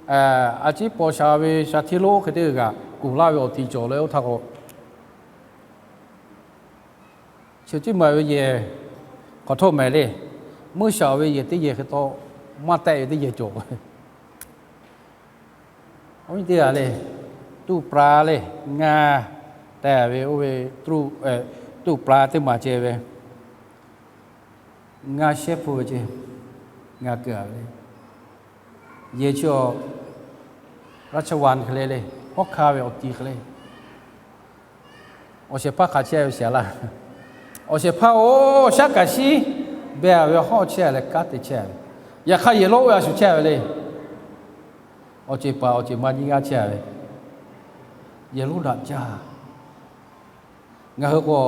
a ciˉ paw sha ve sha htiˇ lonˉ hk'e teˇ g'aˇ kuˬ laˇ ve awˬ ti cawˬ leh oˇ htaˇ k'o, chi teˇ maˬ ve yehˬ hk'awꞈ htawˇ mehˍ le, mvuhˇ shaˍ ve yehˬ teˇ yehˬ hk'e taw maˇ tehˆ ve teˇ yehˬ cawˬ. Awˬ viˉ teˇ g'aˇ le, tuˇ pra le, ngaˇ tehꞈ ve oˇ ve tuˇ pra teˇ maˬ ceh ve, ngaˇ shehˉ hpu ve ceh, ngaˇ keu-a ve le. Yehˬ chi awˬ ราชวัง hk'e le le, hawˉ hkanˇ ve awˬ ti hk'e le. Awˬ shehˍ hpaˇ hk'aˬ chehˇ ve shiˍ-a laˇ. Awˬ shehˍ hpaˇ-oˬ, shaˉ kaꞈ shiˉ beh-a ve hawˉ chehˇ leh kanˉ te chehˇ ve, yaꞈ hk'aˇ yehˬ lonˉ oˇ ve a shu chehˇ ve le. Awˬ ceˬ paˍ awˬ ceˬ ma nyiˇ g'aˇ chehˇ ve, yehˬ lonˉ daꞈ jaˇ. Ngaˬ hui k'o,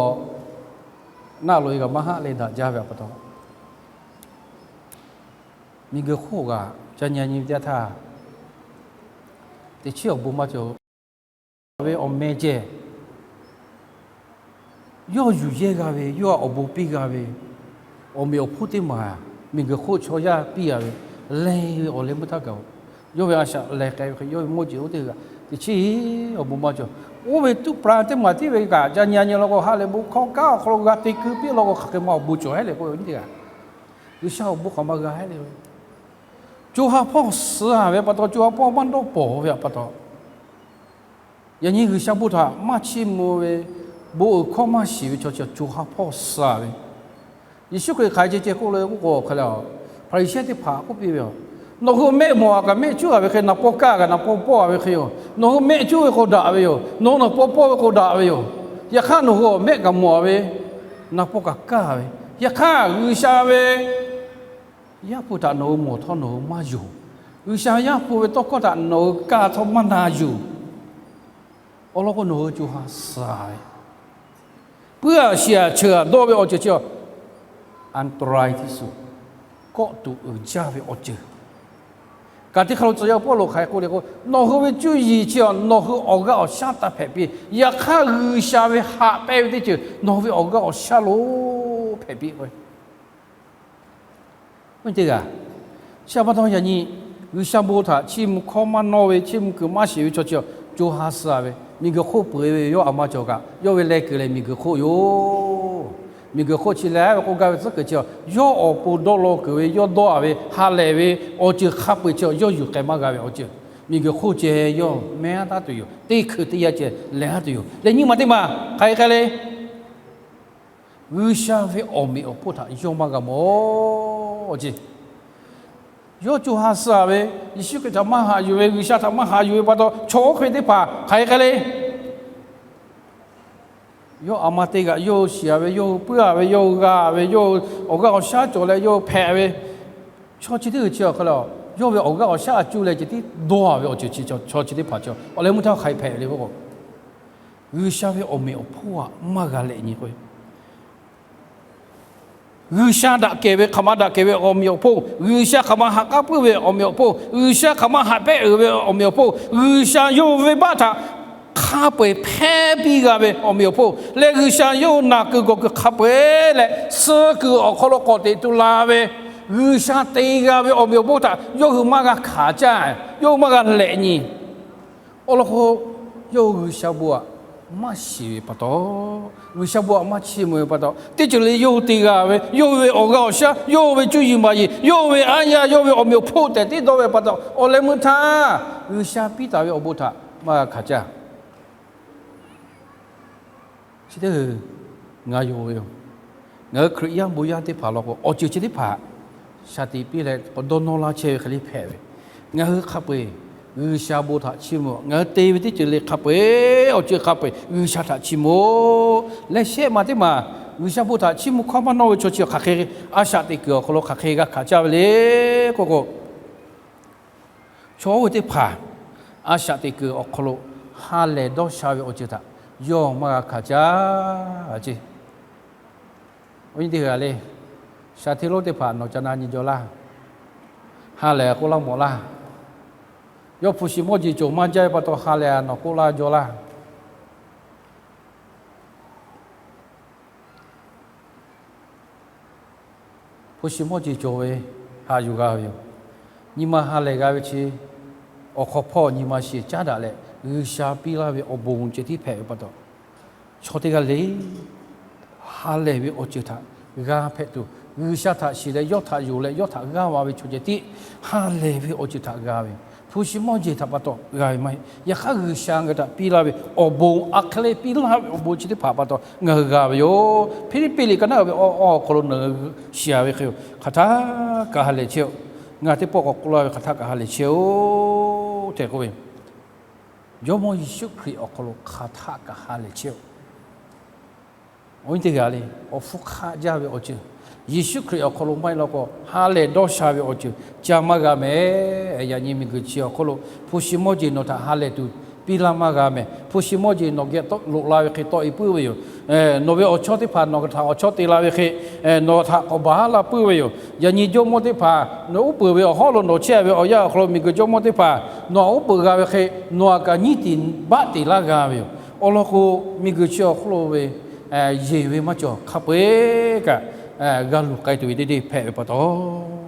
naˆ loꞈ-e kaꞈ maˇ haˆ leh daꞈ jaˇ ve a pa taw, miˬguiˬ hk'oˆ kaꞈ ca nyi nyi ve teˇ yanˇ htaˇ, teꞈ chiˉ awˬ bon maˇ cawˬ ve awˬ meh ceh, yawˇ yuˬ yehˇ g'a ve, yawˇ awˬ bon piˇ g'a ve, awˬ meꞈ awˬ hponˇ teˇ maˬ miˬguiˬ hk'oˆ chaw yaˇ piˇ g'a ve, leh ve awˬ leh mvuhˇ htaˇ gaˬ-oˬ. Yawˇ ve a shaꞈ lehˬ k'ai ve hk'e, yawˇ ve mawˇ jeˬ oˇ teˇ g'aˇ teꞈ chiˉ awˬ bon maˇ cawˬ. Oˇ ve tuˇ pra teˇ maˬ tiˉ ve kaꞈ ca nyi nyi law k'o, ha lehˬ bon hkawˇ kanˉ awˬ hk'aw lo g'a te keu piˇ law k'o, hk'aˬ hk'e ma awˬ bon cawˬ hehˉ le k'oˆ ve teˇ g'aˇ, G'uiˬsha awˬ bon hk'aˬ ma g'a hehˉ le. Co ha hpawˇ suh ve pa taw, co ha hpawˇ maˇ dawˇ pawˍ ve pa taw, yaꞈ nyi G'uiˬsha bon htaꞈ maˇ chiˇ mvuh ve, bon uiˍ hkawˇ maˇ shiˍ ve chaw chi co ha hpawˇ suh ve. Yeˍsuˆ Hkriꞈ hk'aˬ hk'e ceh ceh k'oˆ le k'oˆ k'o, hk'a le, Hpaˍriˍsehˇ teˇ hpaˍ k'oˆ piˇ ve yoˬ. Nawˬ hui mehˆ mawˬ a kaꞈ mehˆ cuˉ a ve hk'e, naˍ paw kaˇ kaꞈ naˍ paw pawˆ a ve hk'e yoˬ. Nawˬ hui mehˆ cuˉ ve k'o daꞈ ve yoˬ. Nawˬ hui naˍ paw pawˆ ve k'o daꞈ ve yoˬ. Yaꞈ hk'aˇ nawˬ hui mehˆ kaꞈ mawˬ a ve, naˍ paw kaꞈ kaˇ ve, yaꞈ hk'aˇ G'uiˬsha ve Yaˇ hpu htaꞈ nawˬ hui mawˬ htawˇ nawˬ hui maˇ yonˍ. G'uiˬsha Yaˇ hpu ve tawˇ hkawˇ htaꞈ nawˬ hui kaˇ htawˇ maˇ na yuˬ. Awˬ lawn k'o, nawˬ hui co ha suh ve, puiˉ aꞈ shiˍ aꞈ cheuˬ aꞈ dawˇ ve awˬ ceuˬ chi, อันตรายที่สุด, kawˆ tuˬ uiˍ jaˇ ve awˬ ceuˬ. Kaˍ teˇ hk'aˇ lo tcuh yaˇ Pawˇluꞈ hk'aˬ hk'e k'oˆ le k'o, nawˬ hui ve cuˇ yiˍ chi nawˬ hui awˬ g'aˇ awˬ shaˉ taˇ hpehꞈ piˇ. Yaꞈ hk'aˇ, G'uiˬsha ve haꞈ pehnˇ ve teˇ ceuˬ nawˬ hui ve awˬ g'aˇ awˬ shaˉ lo hpehꞈ piˇ k'o, teˇ g'aˇ. Chi htaꞈ pa taw yaꞈ nyi G'uiˬsha bon htaꞈ chiˇ mvuh hkawˇ maˇ nawˇ ve, chiˇ mvuh kuiˬ maˇ sheˍ ve chaw chi co ha suh ve, miˬguiˬ hk'oˆ peuˬ ve yawˇ aˬ ma cawˬ kaꞈ yawˇ ve leh kuiˬ lehˬ miˬguiˬ hk'oˆ yoˬ. Miˬguiˬ hk'oˆ chi lehˬ ve k'oˆ gaˇ ve tcuhˉ kuiˬ chi, yawˇ awˬ pon dawˇ law kuiˬ ve, yawˇ dawˇ a ve, ha lehˬ ve awˬ ceuˬ hk'a peu-eˬ chi yawˇ yuˬ k'ai maˇ g'a ve awˬ ceuˬ. Miˬguiˬ hk'oˆ ceh yawˇ mehˉ taˉ tuˬ yoˬ. Teˇ hkui teˇ yanˇ ceh lehˬ haˉ tuˬ yoˬ. Lehˬ nyi ma teˇ ma hk'aˬ hk'e k'ai le. G'uiˬsha ve awˬ meꞈ awˬ hponˇ htaꞈ yawˇ maˇ g'a mawˬ ce. Yawˇ co ha suh ve, Yeˍsuˆ Hkriꞈ htaꞈ maˇ haꞈ yuˬ ve, G'uiˬsha htaꞈ maˇ haꞈ yuˬ ve pa taw, chaw oˇ hk'e teˇ hpaˍ hk'aˬ hk'e k'ai le. Yawˇ aˬ ma te kaꞈ yawˇ shiˍ a ve, yawˇ hui puiˉ a ve, yawˇ hui g'a ve, yawˇ hui awˬ g'aˇ awˬ shaˉ cawˬ leh yawˇ hui hpehꞈ ve, chaw chi teˇ hui chi awˬ hk'aw lo yawˇ ve awˬ g'aˇ awˬ shaˉ a cuˇ leh ceh tiˉ dawˇ a ve awˬ ceuˬ chi, chaw chi teˇ hpaˍ chi awˬ leh mvuhˇ htaˇ hk'aˬ hk'e hpehꞈ ve le k'o, G'uiˬsha ve awˬ meꞈ awˬ hponˇ aꞈ maˇ g'a lehꞈ nyi k'o, G'uiˬsha daꞈ kehˬ ve, hk'aˬ ma daꞈ kehˬ ve awˬ meꞈ awˬ hponˇ, G'uiˬsha hk'aˬ ma haꞈ k'aˉ puiˉ ve awˬ meꞈ awˬ hponˇ, G'uiˬsha hk'aˬ ma haꞈ pehˆ uiˍ ve awˬ meꞈ awˬ hponˇ, G'uiˬsha yawˇ hui venˇbaˆ htaꞈ hk'a peu-eˬ hpehˇ piˇ g'a ve awˬ meꞈ awˬ hponˇ leh, G'uiˬsha yawˇ hui naˬ kuiˬ gawˬ kuiˬ hk'a peu-eˬ leh suh kuiˬ awˬ hk'aw lo k'awꞈ teꞈ tu la ve, G'uiˬsha te g'a ve awˬ meꞈ awˬ hponˇ htaꞈ yawˇ hui maˇ g'a hkanˍ caˇ, yawˇ hui maˇ g'a lehꞈ nyi. Awˬ lawn k'o, yawˇ hui G'uiˬsha bon aꞈ maˇ shiˍ ve pa taw, G'uiˬsha bon aꞈ maˇ chiˇ mvuh ve pa taw, teˇ ceuˬ le yawˇ hui te g'a ve, yawˇ hui ve awˬ g'aˇ awˬ shaˉ, yawˇ hui ve cuˇ yiˍ maˍ yiˍ, yawˇ hui ve aˉ yaˇ, yawˇ hui ve awˬ meꞈ awˬ hponˇ tehꞈ tiˉ dawˇ ve pa taw, awˬ leh mvuhˇ htaˇ G'uiˬsha piˇ taˍ ve awˬ bon htaꞈ maˇ g'a hkanˍ caˇ. Chi teˇ hui ngaˬ yonˍ ve yoˬ. Ngaˬ hui Hkriꞈ yaˇ bon yaˇ teˇ hpaˍ law k'o, awˬ ceuˬ chi teˇ hpaˍ shaˍ tiꞈ piˇ leh k'awꞈ dawˇ nawˇ laˇ chehˇ ve hk'e le hpehꞈ ve. Ngaˬ hui hk'a peu-eˬ G'uiˬsha bon htaꞈ chiˇ mvuh, ngaˬ hui te ve teˇ ceuˬ le hk'a peu-eˬ, awˬ ceuˬ hk'a peu-eˬ G'uiˬsha htaꞈ chiˇ mvuh leh shehˆ ma teˇ maˬ G'uiˬsha bon htaꞈ chiˇ mvuh hkawˇ maˇ nawˇ ve chaw chi hk'aˬ hk'e a shaꞈ teꞈ kuiˬ awˬ hk'aw lo hk'aˬ hk'e g'a hkanˍ caˇ ve le k'oˆ k'o, chaw oˇ ve teˇ hpaˍ a shaꞈ teꞈ kuiˬ awˬ hk'aw lo ha lehˬ dawˇ sha ve awˬ ceuˬ htaꞈ yawˇ maˇ g'a hkanˍ caˇ ce. Awˬ nyi teˇ g'aˇ le, shaˍ hteˇ lonˉ teˇ hpaˍ nawˬ ca na nyi jaw laˇ. Ha lehˬ k'oˆ laˇ mawˬ laˇ. Yawˇ hpu shi mawˇ jeˬ cawˬ maˇ jaˇ ve pa taw ha lehˬ nawˬ k'oˆ laˇ jaw laˇ. Hpu shi mawˇ jeˬ cawˬ ve haꞈ yuˬ g'a ve yoˬ. Nyi ma ha lehˬ g'a ve chi awˬ hk'aw hpawˇ nyi ma shiˍ caˉ daꞈ leh G'uiˬsha piˇ laˇ ve awˬ bon ceh tiˉ hpehꞈ ve pa taw, chaw teˇ g'aˇ le ha lehˬ ve awˬ ceuˬ htaꞈ g'a hpehꞈ tuˬ, G'uiˬsha htaꞈ shiˍ leh yawˇ htaꞈ yonˍ leh yawˇ htaꞈ g'aˇ va ve chaw ceh tiˉ ha lehˬ ve awˬ ceuˬ htaꞈ g'a ve, hpu shi mawˇ jeˬ htaꞈ pa taw g'a ve maˇ heˆ. Yaꞈ hk'aˇ G'uiˬsha ngaˬ hui htaꞈ piˇ laˇ ve awˬ bon, aˬ hk'e le piˇ laˇ ve awˬ bon chi teˇ hpaˍ pa taw ngaˬ hui g'a ve yoˬ. Hpiˇliˇpiˆ liꞈ ka naˉ ve awˬ hk'aw lo nawˬ hui shiˍ a ve hk'e, hk'aˬ htaˇ kaꞈ ha lehˬ chehˇ-oˆ. Ngaˬ teˇ pawˆ k'awꞈ k'oˆ laˇ ve, hk'aˬ htaˇ kaꞈ ha lehˬ chehˇ-oˆ tehꞈ k'oˆ ve, Jawˇmawˇ Yeˍsuˆ Hkriꞈ awˬ hk'aw lo hk'aˬ htaˇ kaꞈ ha lehˬ chehˇ-oˆ. Awˬ nyi teˇ g'aˇ le, awˬ hpfuhˇ hk'aˆ jaˇ ve awˬ ceuˬ, Yeˍsuˆ Hkriꞈ awˬ hk'aw lo maˇ heˆ law k'o ha lehˬ dawˇ sha ve awˬ ceuˬ ca maˇ g'a mehˍ. Yaꞈ nyi miˬguiˬ chi awˬ hk'aw lo hpu shi mawˇ jeˬ nawˬ htaꞈ ha lehˬ tuˬ piˇ laˇ maˇ g'a mehˍ. Hpu shi mawˇ jeˬ nawˬ geh loꞈ la ve hk'e tawˆ-e puiˉ ve yoˬ. Nawˬ ve awˬ chawˇ teˇ hpaˍ nawˬ htaꞈ awˬ chawˇ te la ve hk'e nawˬ htaꞈ k'awꞈ baˬ laˇ puiˉ ve yoˬ. Yaꞈ nyi jawˇmawˇ teˇ hpaˍ nawˬ uˉ peunˍ ve awˬ hawˉ lo nawˬ chehˇ ve awˬ yanˇ awˬ hk'aw lo miˬguiˬ jawˇmawˇ teˇ hpaˍ nawˬ htaꞈ uˉ peunˍ g'a ve hk'e nawˬ htaꞈ kaꞈ nyiˉ tiˍ baˆ teˍ laˇ g'a ve yoˬ. Awˬ lawn k'o, miˬguiˬ chi awˬ hk'aw lo ve yeˬ ve maˇ cawˬ, hk'a peu-eˬ kaꞈ g'a luˬ k'ai tuˬ ve teˇ deˇ hpehꞈ ve pa taw,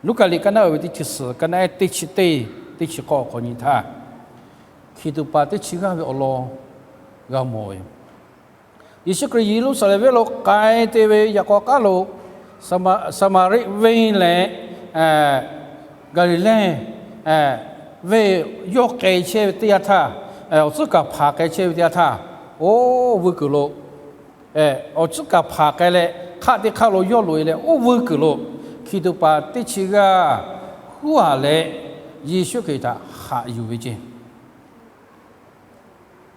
Luˉkaꞈ liꞈ ka naˉ uiˍ ve teˇ chi suhˍ, ka naˉ ehˉ teˇ chi teˇ, teˇ chi k'awˇ awˬ hk'aw nyi htaˇ, hkiˬ tuꞈ paˍ teˇ chi g'aˇ ve awˬ lawn g'a mawˬ ve yoˬ. Yeˍsuˆ Hkriꞈ Yeˍruˆsaˍlehnˍ venˇ lo k'ai te ve yaꞈ k'aw k'aˉ lo, Saˍmaˍriˆ venˇ leh Gaˍliˍlehˇ venˇ yawˇ k'ai chehˇ ve teˇ yanˇ htaˇ, awˬ tcuhˉ kaˍ hpanˍ k'ai chehˇ ve teˇ yanˇ htaˇ, oˇ vuiˇ kuiˬ lo awˬ tcuhˉ kaˍ hpanˍ k'ai leh, hk'aˆ teˇ hk'aˆ lo yawˇ loꞈ e leh, oˇ vuiˇ kuiˬ lo hkiˬ tuꞈ paˍ teˇ chi g'aˇ huˉ aˬ leh Yeˍsuˆ Hkriꞈ htaꞈ haꞈ yuˬ ve ceˇ.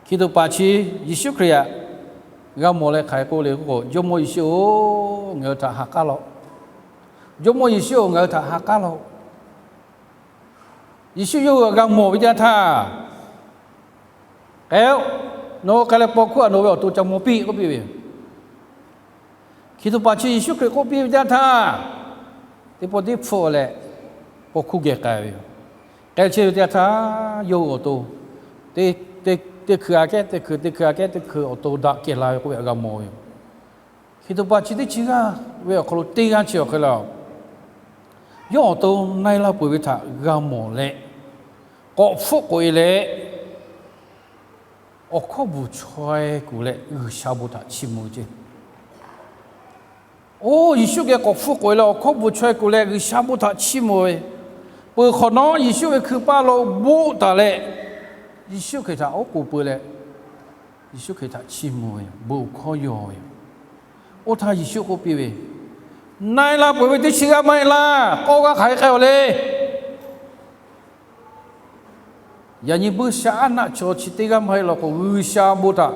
Hkiˬ tuꞈ paˍ chi Yeˍsuˆ Hkriꞈ htaꞈ g'a mawˬ leh hk'aˬ hk'e k'oˆ le k'o, Jawˇmawˇ Yeˍsuˆ-oˬ, ngaˬ hui htaꞈ ha k'aˉ laˇ-oˆ. Jawˇmawˇ Yeˍsuˆ-oˬ, ngaˬ hui htaꞈ ha k'aˉ laˇ-oˆ. Yeˍsuˆ yawˇ hui htaꞈ g'a mawˬ ve teˇ yanˇ htaˇ, K'ai-oˆ, nawˬ hui k'ai leh paw hkuˇ htaꞈ nawˬ ve awˬ to ca maw piˇ k'oˆ piˇ ve yoˬ. Hkiˬ tuꞈ paˍ chi Yeˍsuˆ Hkriꞈ k'oˆ piˇ ve teˇ yanˇ htaˇ, teˇ pawˆ teˇ hpfuhˆ leh paw hkuˇ geh k'ai ve yoˬ. K'ai chehˇ ve teˇ yanˇ htaˇ yawˇ hui awˬ to teˇ hkui aꞈ kehˉ teˇ hkui, teˇ hkui aꞈ kehˉ teˇ hkui awˬ to daꞈ kehˬ la ve k'oˆ ve htaꞈ g'a mawˬ ve yoˬ. Hkiˬ tuꞈ paˍ chi teˇ chi g'aˇ ve awˬ hk'aw lo teˇ g'aˇ chi awˬ hk'e le, yawˇ awˬ to na-e la peuˬ ve htaꞈ g'a mawˬ leh, k'awꞈ hpfuhˆ k'oꞈ e leh, awˬ hkawˇ bvuhˬ chaweh kuˬ leh G'uiˬsha bon htaꞈ chiˇ mvuh ve ceˇ. Oˇ Yeˍsuˆ geh k'awꞈ hpfuhˆ k'oꞈ e leh awˬ hkawˇ bvuhˬ chaweh kuˬ leh G'uiˬsha bon htaꞈ chiˇ mvuh ve, peuˬ hk'awꞈ nawˉ Yeˍsuˆ ve hkui paˇ lo boˆ taˍ leh, Yeˍsuˆ Hkriꞈ htaꞈ oˉ k'oˍ pui leh, Yeˍsuˆ Hkriꞈ htaꞈ chiˇ mvuh ve yoˬ. Bon hkawˇ yaw ve yoˬ. Oˇ htaˇ Yeˍsuˆ k'oˆ piˇ ve, Na-e la peuˬ ve teˇ chi g'aˇ maˇ heˆ laˇ. K'awˇ g'aˇ hk'aˬ hk'e k'ai-oˬ le. Yaꞈ nyi buiˇshaˆaˉnaˆ chaw chi teˇ g'aˇ maˇ heˆ law k'o, G'uiˬsha bon htaꞈ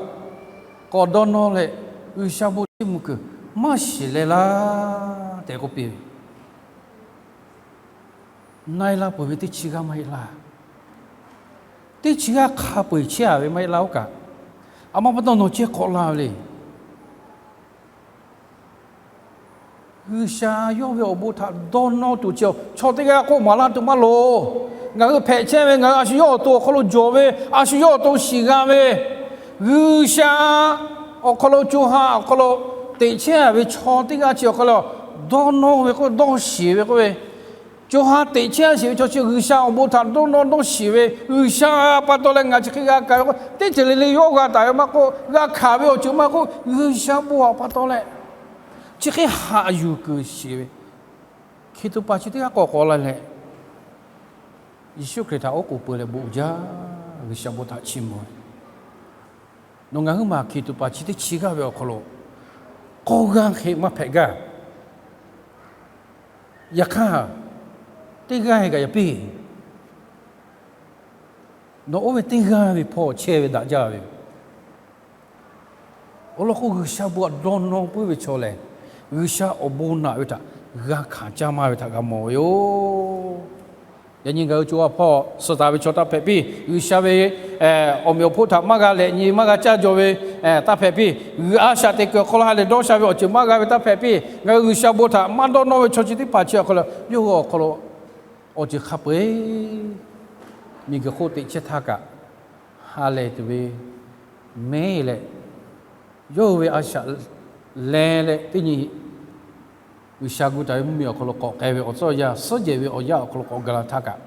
k'awꞈ dawˇ nawˇ leh, G'uiˬsha bon chiˇ mvuh kuiˬ maˇ shiˍ leh laˇ tehꞈ k'oˆ piˇ ve. Na-e la peuˬ ve teˇ chi g'aˇ maˇ heˆ laˇ. Teˇ chi g'aˇ hk'a peu-eˬ chehˇ-a ve maˇ heˆ laˇ oˇ kaꞈ, a ma pa taw nawˬ ceh k'awꞈ la ve le. G'uiˬsha yawˇ ve awˬ bon htaꞈ dawˇ nawˇ tuˬ chi, chaw teˇ g'aˇ k'oˆ maˍ laˇ tuˬ maˇ loˍ. Ngaˬ hui hpehꞈ chehˇ ve, ngaˬ hui a shu yawˇ awˬ to awˬ hk'aw lo jawˬ ve, a shu yawˇ awˬ to shiˍ g'a ve, G'uiˬsha awˬ hk'aw lo co ha awˬ hk'aw lo teꞈ chehˇ ve chaw teˇ g'aˇ chi awˬ hk'aw lo dawˇ nawˇ ve k'oˆ, dawˇ shiˍ ve k'oˆ ve, co ha teꞈ chehˇ shiˍ ve chaw chi G'uiˬsha awˬ bon htaꞈ dawˇ nawˇ dawˇ shiˍ ve, G'uiˬsha pa taw leh ngaˬ chi hk'e g'a ka ve k'o, teˇ ceuˬ le le yawˇ g'a taˍ ve maˇ k'oˆ, g'a hkanˍ ve awˬ ceuˬ maˇ k'oˆ, G'uiˬsha bon htaꞈ pa taw leh chi hk'e haꞈ yuˬ kuiˬ shiˍ ve, hkiˬ tuꞈ paˍ chi teˇ g'aˇ k'awꞈ k'awꞈ la leh, Yeˍsuˆ Hkriꞈ htaꞈ oˉ k'oˍ pui leh bon jaˇ, G'uiˬsha bon htaꞈ chiˇ mvuh ve. Nawˬ ngaˬ huiˉ maˬ hkiˬ tuꞈ paˍ chi teˇ chi g'aˇ ve awˬ hk'aw lo k'awˇ g'aˇ hk'e maˇ hpehꞈ gaˇ. Yaꞈ hk'aˇ, teˇ g'aˇ hk'e kaꞈ yaꞈ piˇ. Nawˬ oˇ ve teˇ g'aˇ ve hpawˇ chehˇ ve daꞈ jaˇ ve yoˬ. Awˬ lawn k'o, G'uiˬsha bon htaꞈ dawˇ nawˇ puiˉ ve chaw lehˬ, G'uiˬsha awˬ bon naꞈ ve htaꞈ g'a hkanˍ caˇ maˇ ve htaꞈ g'a mawˬ ve yoˬ. Yaꞈ nyi ngaˬ hui co ha hpawˇ suh taˍ ve chaw taˇ hpehꞈ piˇ. G'uiˬsha ve awˬ meꞈ awˬ hponˇ htaꞈ maˇ g'a lehꞈ nyi, maˇ g'a caˇ jaw ve taˇ hpehꞈ piˇ. G'uiˬsha a shaꞈ teꞈ kuiˬ awˬ hk'aw lo ha lehˬ dawˇ sha ve awˬ ceuˬ maˇ g'a ve taˇ hpehꞈ piˇ. Ngaˬ hui G'uiˬsha bon htaꞈ maˇ dawˇ nawˇ ve chaw chi teˇ hpaˍ chi awˬ hk'aw lo, yawˇ hui awˬ hk'aw lo awˬ ceuˬ hk'a peu-eˬ miˬguiˬ hk'oˆ teꞈ chehˇ htaˇ kaꞈ, ha lehˬ tuˬ ve mehˉ leh, yawˇ hui ve a shaꞈ leh leh teˇ nyi G'uiˬsha gu taˍ ve mvuhˇmiˬ awˬ hk'aw lo k'awꞈ k'ai ve awˬ tcuhˉ awˬ yanˇ, suhˉ jehˬ ve awˬ yanˇ awˬ hk'aw lo k'awꞈ gaˬ la htaˇ kaꞈ,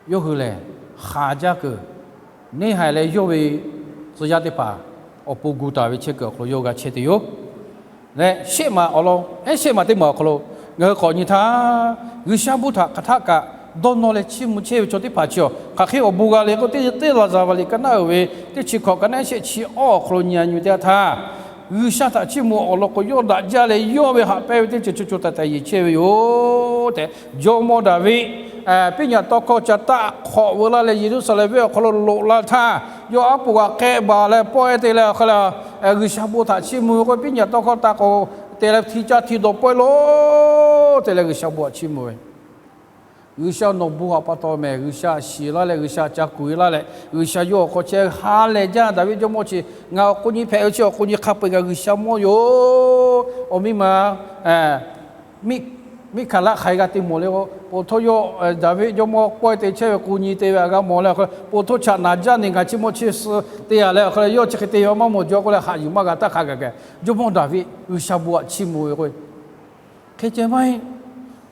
yawˇ hui lehˬ haˍ jaˇ kuiˬ, neˇ haiˬ leh yawˇ ve tcuh yaˇ teˇ hpaˍ awˬ pon gu taˍ ve chehˇ kuiˬ awˬ hk'aw lo yawˇ g'a chehˇ tuˬ yoˬ. Leh shehˆ maˬ awˬ lawn, ehˉ shehˆ maˬ teˇ maˬ awˬ hk'aw lo ngaˬ hui k'awꞈ nyi htaˇ, G'uiˬsha bon htaꞈ hk'aˬ htaˆ kaꞈ dawˇ nawˇ leh chiˇ mvuh chehˇ ve chaw teˇ hpaˍ chi awˬ hk'aˬ hk'e awˬ bon g'a le k'o, teˇ teˇ laˍzaˍvaˍliꞈ ka naˉ uiˍ ve teˇ chi hkawꞈ ka naˉ shehˆ chi awˇ awˬ hk'aw lo nyi a nyi teˇ yanˇ htaˇ, G'uiˬsha htaꞈ chiˇ mvuh awˬ lawn k'o, yawˇ daꞈ jaˇ leh yawˇ ve haꞈ pehnˇ ve teˇ ceuˬ co co taiˍ taiˍ yeˬ chehˇ ve yoˬ tehꞈ, jawˇmawˇ Daˍviˆ piˇ nyaꞈ tawˇ hkawˇ ca taˆ hk'awꞈ veu laˇ leh, Yeˍruˆsaˍlehnˍ venˇ awˬ hk'aw lo loꞈ la htaˇ, yawˇ aˉ poꞈ g'aꞈ k'ehˆ baˬ leh pawehˇ te leh awˬ hk'aw lo G'uiˬsha bon htaꞈ chiˇ mvuh ve k'o, piˇ nyaꞈ tawˇ hkawˇ taˆ k'o te leh hti caˇ hti dawˬ pawehˇ lo te leh G'uiˬsha bon htaꞈ chiˇ mvuh ve G'uiˬsha nawˬ bon htaꞈ pa taw mehˍ. G'uiˬsha shiˍ laˇ leh, G'uiˬsha ca kuˬ e laˇ leh, G'uiˬsha yawˇ awˬ hk'aw chehˇ ha lehˬ jaˇ. Daˍviˆ jawˇmawˇ chi ngaˬ awˬ k'o nyi hpehꞈ ve chi awˬ k'o nyi hk'a peu-eˬ kaꞈ G'uiˬsha mawˇ yoˬ. Awˬ miˇ ma Miˆhkaˍlaˆ hk'aˬ hk'e g'a te mawˬ le k'o, po htoˇ yawˇ Daˍviˆ jawˇmawˇ pawehˇ te chehˇ ve k'o nyi te ve htaꞈ g'a mawˬ leh awˬ hk'aw lo, po htoˇ chaꞈ naˍ jaˇ neˬ ngaˬ chi mawˇ chi suh te yaꞈ leh awˬ hk'aw lo, yawˇ chi hk'e te ve maˇ mawˬ jaw k'oˆ leh haꞈ yuˬ maˇ g'a taˇ hk'a gaˬ kaꞈ, jawˇmawˇ Daˍviˆ G'uiˬsha bon htaꞈ chiˇ mvuh ve k'o, hk'e ceh maˇ heˆ.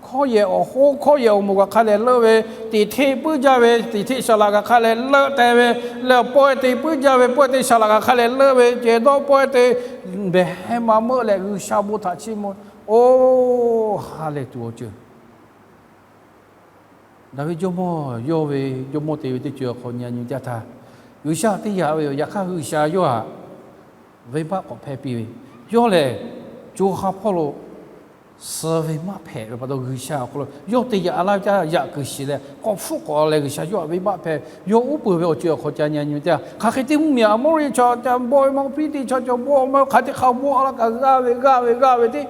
Hkawˇ yehˬ awˬ hoˉ hkawˇ yehˬ awˬ moˍ kaꞈ hk'a lehˬ leuˆ ve, teꞈ hteˆ puiˉ jaˇ ve teꞈ hteˆ shaˍ laꞈ kaꞈ hk'a lehˬ leuˆ teh ve, leh pawehˇ te puiˉ jaˇ ve pawehˇ te shaˍ laꞈ kaꞈ hk'a lehˬ leuˆ ve, cehˬ dawˇ pawehˇ te behˬ ma meuˆ leh G'uiˬsha bon htaꞈ chiˇ mvuh. Oˇ, ha lehˬ tuˬ awˬ ceuˬ Daˍviˆ jawˇmawˇ yawˇ ve jawˇmawˇ te ve teˇ ceuˬ awˬ hk'aw nyi nyi teˇ yanˇ htaˇ, G'uiˬsha teˇ yanˇ ve yoˬ. Yaꞈ hk'aˇ G'uiˬsha yawˇ htaꞈ venˇbaˆ k'awꞈ hpehˇ piˇ ve, yawˇ lehˬ co ha hpawˇ lo suh ve maˇ hpehꞈ ve pa taw, G'uiˬsha awˬ hk'aw lo yawˇ te yaꞈ laˇ ve teˇ yanˇ, yaꞈ kuiˬ shiˍ leh k'awꞈ hpfuhˆ k'awꞈ leh G'uiˬsha yawˇ htaꞈ venˇbaˆ hpehˇ ve. Yawˇ uˉ peunˍ ve awˬ ceuˬ awˬ hk'aw ca nyi nyi teˇ yanˇ, hk'aˬ hk'e te mvuhˇmiˬ Aˍmawˇriˆ chaw ca bawˆ ve maˇ k'oˆ, Hpiˇliˇtiˆ chaw ca bawˆ ve maˇ k'oˆ, hk'aˬ hk'e te hk'a bawˆ la kaꞈ g'aˇ ve g'aˇ ve g'aˇ ve teˇ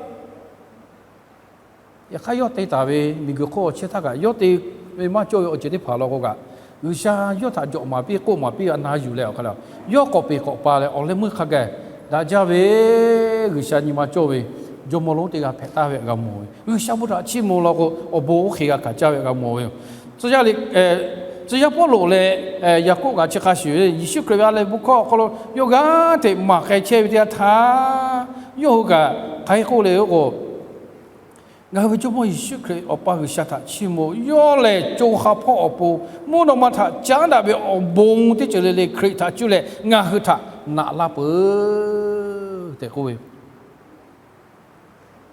Yaꞈ hk'aˇ yawˇ te taˍ ve miˬguiˬ hk'oˆ awˬ chehˇ htaˇ kaꞈ, yawˇ te ve maˇ cawˇ ve awˬ ceuˬ teˇ hpaˍ law k'o kaꞈ, G'uiˬsha yawˇ htaꞈ jawꞈ maˍ piˇ k'oˆ maˍ piˇ ve a na yuˬ leh awˬ hk'aˇ lehˬ, yawˇ k'awꞈ peˬ k'awꞈ pa leh awˬ leh meuˇ hk'a gaˬ daꞈ jaˇ ve G'uiˬsha nyi ma cawˇ ve jawˇmawˇ lonˉ teˇ g'aˇ hpehꞈ taˍ ve g'a mawˬ ve, G'uiˬsha bon htaꞈ chiˇ mvuh law k'o awˬ bon oˇ hk'e g'a hkanˍ caˇ ve g'a mawˬ ve yoˬ. Tcuh yaˇ Liꞈ, tcuh yaˇ Pawˇluꞈ leh Yaˍkoˆ kaꞈ chi hk'a shuˍ, Yeˍsuˆ Hkriꞈ ve a leh bon hkawˇ awˬ hk'aw lo yawˇ g'aˇ hteꞈ maˍ k'ai chehˇ ve teˇ yanˇ htaˇ, yawˇ hui kaꞈ hk'aˬ hk'e k'oˆ le k'o, ngaˬ hui ve Jawˇmawˇ Yeˍsuˆ Hkriꞈ Awˬ pa G'uiˬsha htaꞈ chiˇ mvuh, yawˇ lehˬ co ha hpawˇ awˬ pon mvuhˇ naw ma htaꞈ caˉ daꞈ ve awˬ bon teˇ ceuˬ le le Hkriꞈ htaꞈ cuˇ leh ngaˬ hui htaꞈ naꞈ laˇ peuˬ tehꞈ k'oˆ ve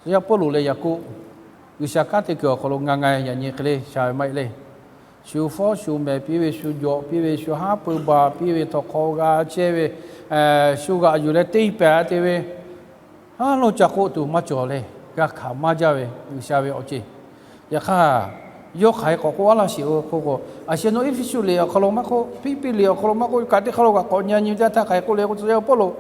Tcuh yaˇ Pawˇluꞈ leh Yaˍkoˆ, G'uiˬsha kanˉ te kuiˬ awˬ hk'aw lo ngaˬ ngaˬ yaꞈ nyi hk'e le sha ve maˇ heˆ le. Shu fawˉ shu mehˍ piˇ ve, shu jawꞈ piˇ ve, shu haˉ pui baˬ piˇ ve, htawnˍ hk'aw g'a chehˇ ve, shu g'aꞈ yuˬ leh teˇ pehˍ te ve, ha lo ca k'oˆ tuˬ maˇ cawˬ le. G'a hkanˍ maˇ jaˇ ve G'uiˬsha ve awˬ ceuˬ. Yaꞈ hk'aˇ, yawˇ hk'aˬ hk'e k'awꞈ k'oˆ a laˇ sheˍ k'o k'o, a sheh nawˬ Eˇfeˇsuꞈ liꞈ awˬ hk'aw lo maˇ k'oˆ, Hpiˇliˇpiˆ liꞈ awˬ hk'aw lo maˇ k'oˆ, kaꞈ teˇ hk'aˇ lo kaꞈ k'awꞈ nyi nyi ve teˇ yanˇ htaˇ hk'aˬ hk'e k'oˆ le k'o, tcuh yaˇ Pawˇluꞈ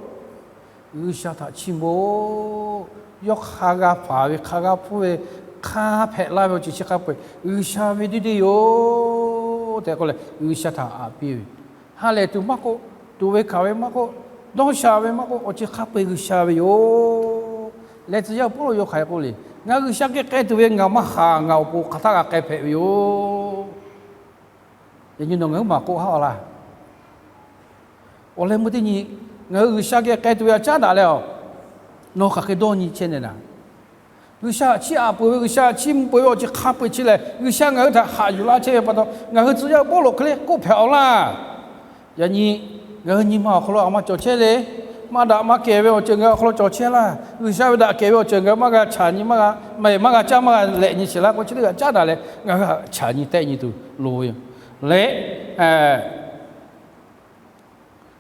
G'uiˬsha htaꞈ chiˇ mvuh-oˬ. Yawˇ hk'a g'a hpaˍ ve, hk'a g'a hpuˇ ve, hk'a hpehꞈ laˇ ve awˬ ceuˬ chi hk'a peu-eˬ G'uiˬsha ve deˇ deˇ yoˬ tehꞈ k'oˆ leh, G'uiˬsha htaꞈ aꞈ piˇ ve, ha lehˬ tuˬ maˇ k'oˆ, tuꞈ ve hkanˍ ve maˇ k'oˆ, dawˇ sha ve maˇ k'oˆ, awˬ ceuˬ hk'a peu-eˬ G'uiˬsha ve yoˬ. Leh tcuh yaˇ Pawˇluꞈ yawˇ hk'aˬ hk'e k'oˆ le, Ngaˬ G'uiˬsha geh k'ai tuˬ ve ngaˬ maˇ haꞈ, ngaˬ awˬ pon hk'aˬ htaˇ g'a k'ai hpehꞈ ve yoˬ. Yaꞈ nyi nawˬ ngaˬ huiˉ maˬ k'oˆ haˉ a laˇ. Awˬ leh meuˇ teˇ nyi, ngaˬ hui G'uiˬsha geh k'ai tuˬ ve htaꞈ caˉ daꞈ leh a, nawˬ hk'aˬ hk'e dawˇ nyi chehˇ ne naˍ. G'uiˬsha htaꞈ chiˇ aꞈ peuˬ ve, G'uiˬsha htaꞈ chiˇ mvuh peuˬ ve awˬ ceuˬ hk'a peu-eˬ chi lehˬ, G'uiˬsha ngaˬ hui htaꞈ haꞈ yuˬ laˇ chehˇ ve pa taw, ngaˬ hui tcuh yaˇ Pawˇluꞈ hk'e le k'oˆ hpehꞈ a laˇ. Yaꞈ nyi ngaˬ hui nyi ma awˬ hk'aw lo a ma cawˬ chehˇ le. Maˇ daꞈ maˇ kehˬ ve awˬ ceuˬ ngaˬ hui awˬ hk'aw lo cawˬ chehˇ laˇ. G'uiˬsha ve daꞈ kehˬ ve awˬ ceuˬ ngaˬ hui maˇ g'a chaꞈ nyi, maˇ g'a maˇ g'a caˇ, maˇ g'a lehꞈ nyi sheˍ laˇ k'o, chi teˇ g'aˇ caˉ daꞈ leh ngaˬ hui htaꞈ chaꞈ nyi tehˆ nyi tuˬ loˍ ve yoˬ. Leh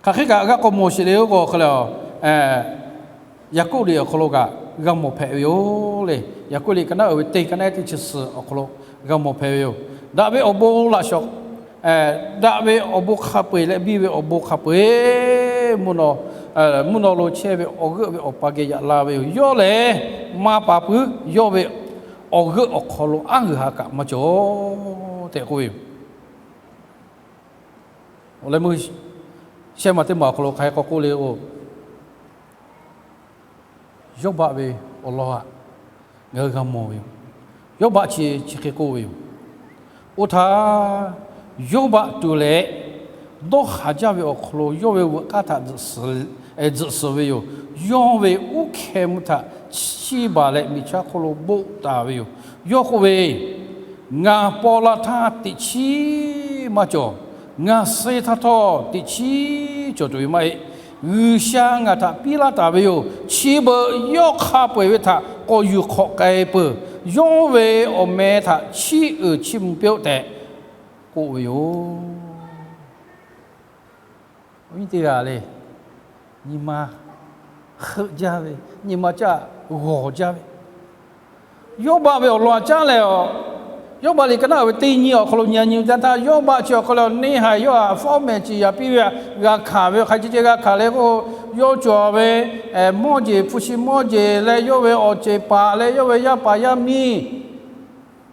hk'aˬ hk'e kaꞈ g'a k'awꞈ mawˬ sheˍ le k'o, hk'e le, Yaˍkoˆ liꞈ awˬ hk'aw lo kaꞈ g'a mawˬ hpehꞈ ve yoˬ le. Yaˍkoˆ liꞈ ka naˉ uiˍ ve teˇ ka naˉ teˇ chi suhˍ awˬ hk'aw lo g'a mawˬ hpehꞈ ve yoˬ. Daꞈ ve awˬ bon laꞈ shawˍ, daꞈ ve awˬ bon hk'a peu-eˬ leh biˇ ve awˬ bon hk'a peu-eˬ mvuhˇ naw lo chehˇ ve awˬ g'euˆ ve awˬ pa geh yaꞈ la ve yoˬ. Yawˇ lehˬ maˇ pa puiˉ, yawˇ ve awˬ g'euˆ awˬ hk'aw lo aˉ g'uiˬ ha kaꞈ maˇ cawˬ tehꞈ k'oˆ ve yoˬ. Awˬ leh meuˇ shehˆ ma teˇ ma awˬ hk'aw lo hk'aˬ hk'e k'awꞈ k'oˆ le k'o, Yawˇbaˆ ve awˬ lawn htaꞈ ngaˬ hui g'a mawˬ ve yoˬ. Yawˇbaˆ chi chi hk'e k'oˆ ve yoˬ. Oˇ htaˇ, Yawˇbaˆ tuˬ leh dawˇ haˍ jaˇ ve awˬ hk'aw lo yawˇ ve veuꞈ k'aˇ htaꞈ tzuhꞈ suhˍ ve yoˬ. Yawˇ ve uˉ hkeh mvuh htaꞈ chiˇ baˬ leh miˬ chaˇ hk'oˆ lo boˆ taˍ ve yoˬ. Yawˇ k'oˆ ve, Ngaˬ paw la htaˇ teꞈ chiˉ maˇ cawˬ. Ngaˬ suh htaˇ htawˇ teꞈ chiˉ cawˬ tuˬ ve maˇ heˆ. G'uiˬsha ngaˬ htaꞈ piˇ laˇ taˍ ve yoˬ. Chi beuꞈ yawˇ hk'a peu-eˬ ve htaꞈ k'awꞈ yuˬ hk'awꞈ k'ai peuˬ. Yawˇ ve awˬ meh htaꞈ chiˇ uiˍ chiˇ mvuh piˇ-oˆ tehꞈ k'oˆ ve yoˬ. Awˬ viˉ teˇ g'aˇ le, nyi ma heuˆ jaˇ ve, nyi ma caˇ g'awˬ jaˇ ve, Yawˇbaˆ ve awˬ lawn htaꞈ caˉ leh a, Yawˇbaˆ liꞈ ka naˉ uiˍ ve teˇ nyi awˬ hk'aw lo nyi nyi ve teˇ htaˇ, Yawˇbaˆ chi awˬ hk'aw lo neˇ haiˬ yawˇ htaꞈ fawˉ mehˍ ciˍ yaꞈ piˇ ve htaꞈ g'a hkanˍ ve, hk'aˬ hk'e ceh ceh g'a hkanˍ le k'o, yawˇ cawˬ ve mawˇ jeˬ, hpu shi mawˇ jeˬ leh yawˇ ve awˬ ceˬ paˍ leh yawˇ ve yaˇ paˍ yaˇ miˇ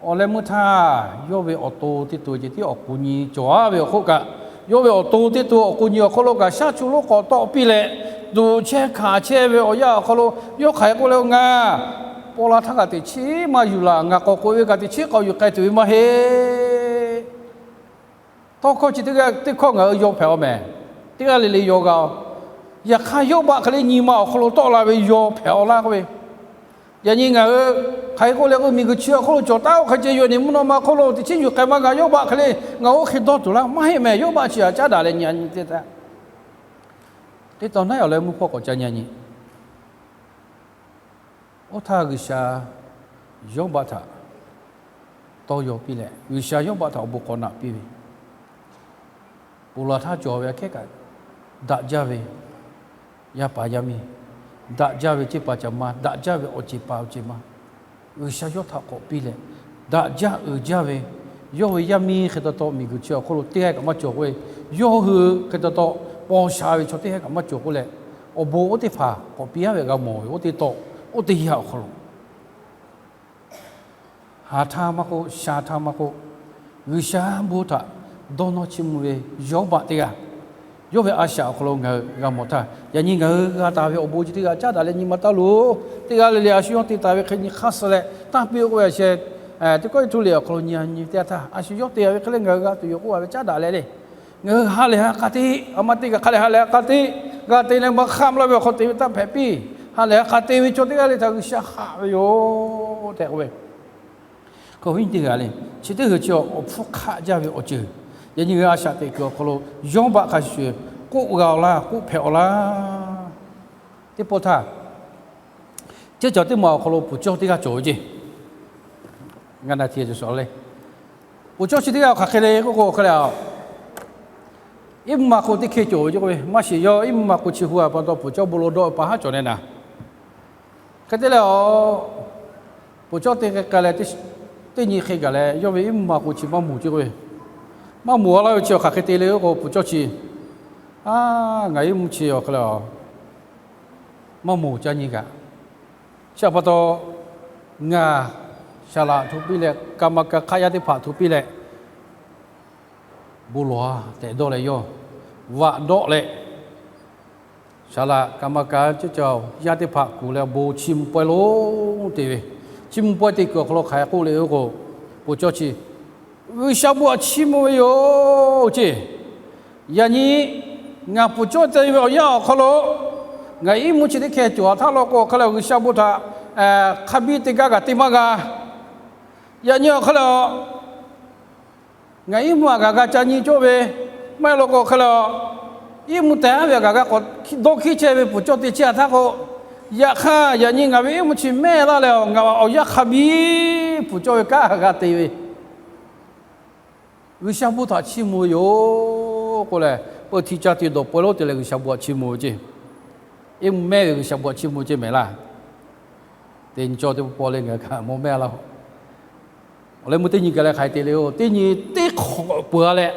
awˬ leh meuˇ htaˇ, yawˇ ve awˬ to teˇ to ceh tiˉ awˬ k'u nyi cawˬ a ve awˬ hk'oˆ kaꞈ, yawˇ ve awˬ to teˇ to awˬ k'u nyi awˬ hk'aw lo kaꞈ shaˉ chu lonˉ k'awꞈ tawˆ piˇ leh, duꞈ chehˇ hkanˍ chehˇ ve awˬ yanˇ awˬ hk'aw lo yawˇ hk'aˬ hk'e k'oˆ le k'o, Ngaˬ paw la htaˇ kaꞈ teꞈ chiˉ maˇ yuˬ laˬ. Ngaˬ k'awꞈ k'oꞈ e ve kaꞈ teꞈ chiˉ k'awꞈ yuˬ k'ai tuˬ ve maˇ heˆ. Tawˇ hkawˇ chi teˇ g'aˇ teˇ hkawˇ ngaˬ hui yaw hpehꞈ-aw mehˍ. Teˇ g'aˇ le le yaw g'a-o. Yaꞈ hk'aˇ, Yawˇbaˆ hk'e le nyi ma awˬ hk'aw lo tawˆ la ve yaw hpehꞈ-aw laˇ k'oˆ ve, yaꞈ nyi ngaˬ hui hk'aˬ hk'e k'oˆ le k'o, miˬguiˬ chi awˬ hk'oˆ lo cawˬ taˉ-o hk'e ceh yoˬ, neˬ mvuhˇ naw ma hk'oˆ lo teꞈ chiˉ yuˬ k'ai maˇ g'a. Yawˇbaˆ hk'e le ngaˬ hui oˇ hk'e dawˇ tuˬ laˇ maˇ heˆ mehˍ. Yawˇbaˆ chi htaꞈ caˉ daꞈ leh nyi a nyi teˇ htaˇ, teˇ tawn naˉ awˬ leh mvuhˇ hpawˇ k'awꞈ ca nyi a nyi. Oˇ htaˇ G'uiˬsha Yawˇbaˆ htaꞈ tawˇ yaw piˇ leh, G'uiˬsha Yawˇbaˆ htaꞈ awˬ bon k'awꞈ naꞈ piˇ ve, ponˬ laˬ htaˇ cawˬ ve aꞈ kehˉ kaꞈ, daꞈ jaˇ ve yaˇ paˍ yaˇ miˇ, daꞈ jaˇ ve ceˇ paˍ caˬ ma, daꞈ jaˇ ve awˬ ceˬ paˍ awˬ ceˬ ma, G'uiˬsha yawˇ htaꞈ k'awꞈ piˇ leh, daꞈ jaˇ uiˍ jaˇ ve, yawˇ ve yaˇ miˇ hk'e taw taw miˬguiˬ chi awˬ hk'oˆ lo teˇ g'aˇ kaꞈ maˇ cawˬ k'oˆ ve, yawˇ hui hk'e taw taw paw sha ve chaw teˇ g'aˇ kaꞈ maˇ cawˬ k'oˆ leh, awˬ bon oˇ teˇ hpaˍ k'awꞈ piˇ aˉ ve g'a mawˬ ve, oˇ teˇ tawˆ oˇ teˇ yanˇ awˬ hk'aw lo ha htaˇ maˇ k'oˆ, sha htaˇ maˇ k'oˆ, G'uiˬsha bon htaꞈ dawˇ nawˇ chiˇ mvuh ve Yawˇbaˆ teˇ g'aˇ, yawˇ ve a shaꞈ awˬ hk'aw lo ngaˬ hui g'a mawˬ htaˇ, yaꞈ nyi ngaˬ hui g'a taˍ ve awˬ bon chi teˇ g'aˇ caˉ daꞈ leh nyi ma taˇ loˬ. Teˇ g'aˇ le le a shu yawˇ te taˍ ve hk'e nyi hk'aˇ suh leh tanˇ piˇ-oˆ k'oˆ ve a sheh, teˇ kawˆ iˉ htuˇ le awˬ hk'aw lo nyi nyi teˇ g'aˇ htaˇ, a shu yawˇ te taˍ ve hk'e le ngaˬ hui g'a tuˬ yoˬ k'oˆ a ve caˉ daꞈ leh le, ngaˬ hui ha lehˬ ha k'a te, a ma te kaꞈ hk'a lehˬ ha lehˬ ha k'a te, g'a te leh maˇ hk'aˆ laˇ ve awˬ hk'aw te ve taˇ hpehꞈ piˇ. Ha lehˬ ha k'a te ve chaw teˇ g'aˇ le htaꞈ G'uiˬsha haꞈ ve yoˬ tehꞈ k'oˆ ve, hkawˇ hiˉ teˇ g'aˇ le, chi teˇ hui chi awˬ hpfuhˇ hk'aˆ jaˇ ve awˬ ceuˬ, yaꞈ nyi ngaˬ hui a shaꞈ teꞈ kuiˬ awˬ hk'aw lo Yawˇbaˆ hk'a shuˍ shuˍ k'oˆ g'a-oˬ laˇ, k'oˆ hpehꞈ-oˬ laˇ. Teˇ pawˆ htaˇ, ceˇ cawˬ teˇ maˬ awˬ hk'aw lo puˍ cawˇ teˇ g'aˇ cawˬ ve ceˇ. Ngaˬ na tiꞈ yeˬ cawˬ le. Puˍ cawˇ chi teˇ g'aˇ hk'aˬ hk'e le k'oˆ k'o hk'e leh, iˉ mvuhˇ ma k'o teˇ hkeh cawˬ ve ceˇ k'oˆ ve, maˇ shiˍ yawˇ iˉ mvuhˇ ma k'o chi hu a pa taw puˍ cawˇ bon lawˬ dawˆ ve pa haˉ cawˬ leh naˍ. Hk'e te leh, puˍ cawˇ te k'ai leh, teˇ nyi hk'e gaˬ leh yawˇ ve iˉ mvuhˇ ma k'o chi maˇ moˍ ceˇ k'oˆ ve, maˇ moˍ a laˇ ve chi awˬ hk'aˬ hk'e te le k'oˆ k'o, puˍ cawˇ chi, a, ngaˬ iˉ mvuhˇ chi awˬ hk'e le, maˇ moˍ caˇ nyi kaꞈ, chi a pa taw ngaˬ saˍ laꞈ hto piˇ leh, ka ma ka hk'aˆ yaˇ teˇ hpaˍ hto piˇ leh, bon lawˬ a tehꞈ dawˇ leh yawˇ vaꞈ dawˆ leh, saˍ laꞈ ka ma ka ceˇ cawˬ yaˇ teˇ hpaˍ kuˬ leh bon chiˇ mvuh pawehˇ lonˉ te ve, chiˇ mvuh pawehˇ te kuiˬ awˬ hk'aw lo hk'aˬ hk'e k'oˆ le k'oˆ k'o, puˍ cawˇ chi G'uiˬsha bon htaꞈ chiˇ mvuh ve yoˬ ceˇ. Yaꞈ nyi ngaˬ puˍ cawˇ te ve awˬ yanˇ awˬ hk'aw lo ngaˬ iˉ mvuhˇ chi teˇ hkeh cawˬ a htaˇ law k'o hk'e le, G'uiˬsha bon htaꞈ hk'a biˇ teˇ gaˇ kaꞈ te maˇ g'a. Yaꞈ nyi awˬ hk'e le, ngaˬ iˉ mvuhˇ aꞈ kaꞈ g'a ca nyi cawˇ ve, maˇ heˆ law k'o hk'e le, iˉ mvuhˇ tehꞈ haˉ ve aꞈ kaꞈ g'a k'awꞈ dawˇ hkiˉ chehˇ ve puˍ cawˇ te chehˇ a htaˇ k'o, yaꞈ hk'aˇ yaꞈ nyi ngaˬ ve iˉ mvuhˇ chi mehˇ laˇ leh, ngaˬ awˬ yanˇ hk'a biˇ puˍ cawˇ ve kanˉ g'a te ve G'uiˬsha bon htaꞈ chiˇ mvuh ve yoˬ k'oˆ leh, peu htiˇ caˇ te dawˬ pawehˇ lonˉ te leh G'uiˬsha bon htaꞈ chiˇ mvuh ve ceˇ. Iˉ mvuhˇ mehˇ ve G'uiˬsha bon htaꞈ chiˇ mvuh ve ceˇ mehˍ laˇ. Teˇ nyi cawˇ teˇ pawˆ pawˆ leh ngaˬ hui kaꞈ mawˇ mehˇ laˇ. Awˬ leh mvuhˇ teˇ nyi gaˬ leh hk'aˬ hk'e te le-o, teˇ nyi teˇ hk'awꞈ peuˬ a leh,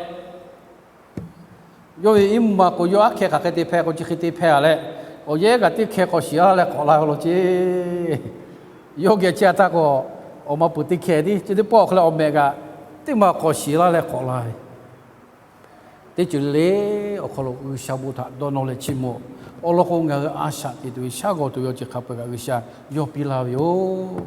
yawˇ ve iˉ mvuhˇ ma k'o yawˇ aˉ hkeh hk'aˬ hk'e te hpehˇ k'o chi hk'e te hpehˇ a leh, awˬ yehˉ kaꞈ teˇ hkeh k'awꞈ shiˍ laˇ leh k'awꞈ la ve law ceˇ. Yawˇ geh chehˇ a htaˇ k'o, awˬ ma peuˬ teˇ hkeh tiˉ chi teˇ pawˆ awˬ hk'e leh awˬ mehꞈ kaꞈ teˇ ma k'awꞈ shiˍ laˇ leh k'awꞈ la ve teˇ ceuˬ le le awˬ hk'aw lo G'uiˬsha bon htaꞈ dawˇ nawˇ leh chiˇ mvuh. Awˬ lawn k'o, ngaˬ hui a shaꞈ teꞈ tuˬ ve shaˉ g'awˬ tuˬ ve awˬ ceuˬ hk'a peu-eˬ kaꞈ G'uiˬsha yawˇ piˇ laˇ ve yoˬ.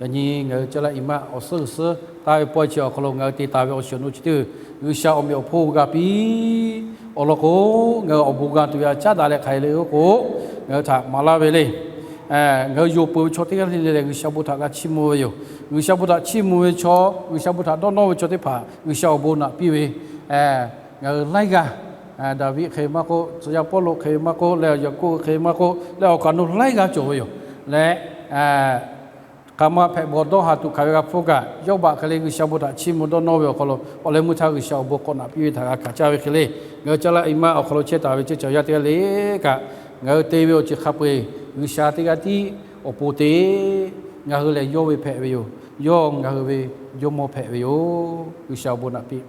Yaꞈ nyi ngaˬ hui caˇ laˇ i maˆ awˬ suhˉ g'uiˬ suhˉ taˍ ve pawehˇ chi awˬ hk'aw lo ngaˬ hui te taˍ ve awˬ shiˍ awˬ nu chi teˇ, G'uiˬsha awˬ meꞈ awˬ hponˇ g'a piˇ. Awˬ lawn k'o, ngaˬ hui awˬ bon g'a tuˬ ve a caˉ daꞈ leh hk'aˬ hk'e le k'oˆ k'o, ngaˬ hui htaꞈ maˍ laˇ ve le. Ngaˬ hui yonˍ peuˬ ve chaw teˇ g'aˇ le le lehˬ, G'uiˬsha bon htaꞈ g'a chiˇ mvuh ve yoˬ. G'uiˬsha bon htaꞈ chiˇ mvuh ve chaw, G'uiˬsha bon htaꞈ dawˇ nawˇ ve chaw teˇ hpaˍ G'uiˬsha awˬ bon naꞈ piˇ ve, ngaˬ hui laiˉ g'aˇ, Daˍviˆ hk'e maˇ k'oˆ, tcuh yaˇ Pawˇluꞈ hk'e maˇ k'oˆ, leh Yaˍkoˆ hk'e maˇ k'oˆ, leh awˬ kaꞈ nu laiˉ g'aˇ cawˬ ve yoˬ. Leh hk'aˬ ma hpehꞈ bawˬ dawˇ ha tuꞈ hkanˍ ve g'a hpfuhˇ kaꞈ, Yawˇbaˆ hk'e le G'uiˬsha bon htaꞈ chiˇ mvuh dawˇ nawˇ ve awˬ hk'aw lo awˬ leh mvuhˇ htaˇ G'uiˬsha awˬ bon k'awꞈ naꞈ piˇ ve htaꞈ g'a hkanˍ caˇ ve hk'e le, ngaˬ hui caˇ laˇ i maˆ awˬ hk'aw lo chehˇ taˍ ve ceˇ cawˬ yaˇ teˇ g'aˇ le kaꞈ, ngaˬ hui te ve awˬ ceuˬ hk'a peu-eˬ G'uiˬsha teˇ g'aˇ tiˉ awˬ pon te, ngaˬ hui lehˬ yawˇ ve hpehꞈ ve yoˬ. Yawˇ ngaˬ hui ve Jawˇmawˇ hpehꞈ ve yoˬ. G'uiˬsha awˬ bon naꞈ piˇ.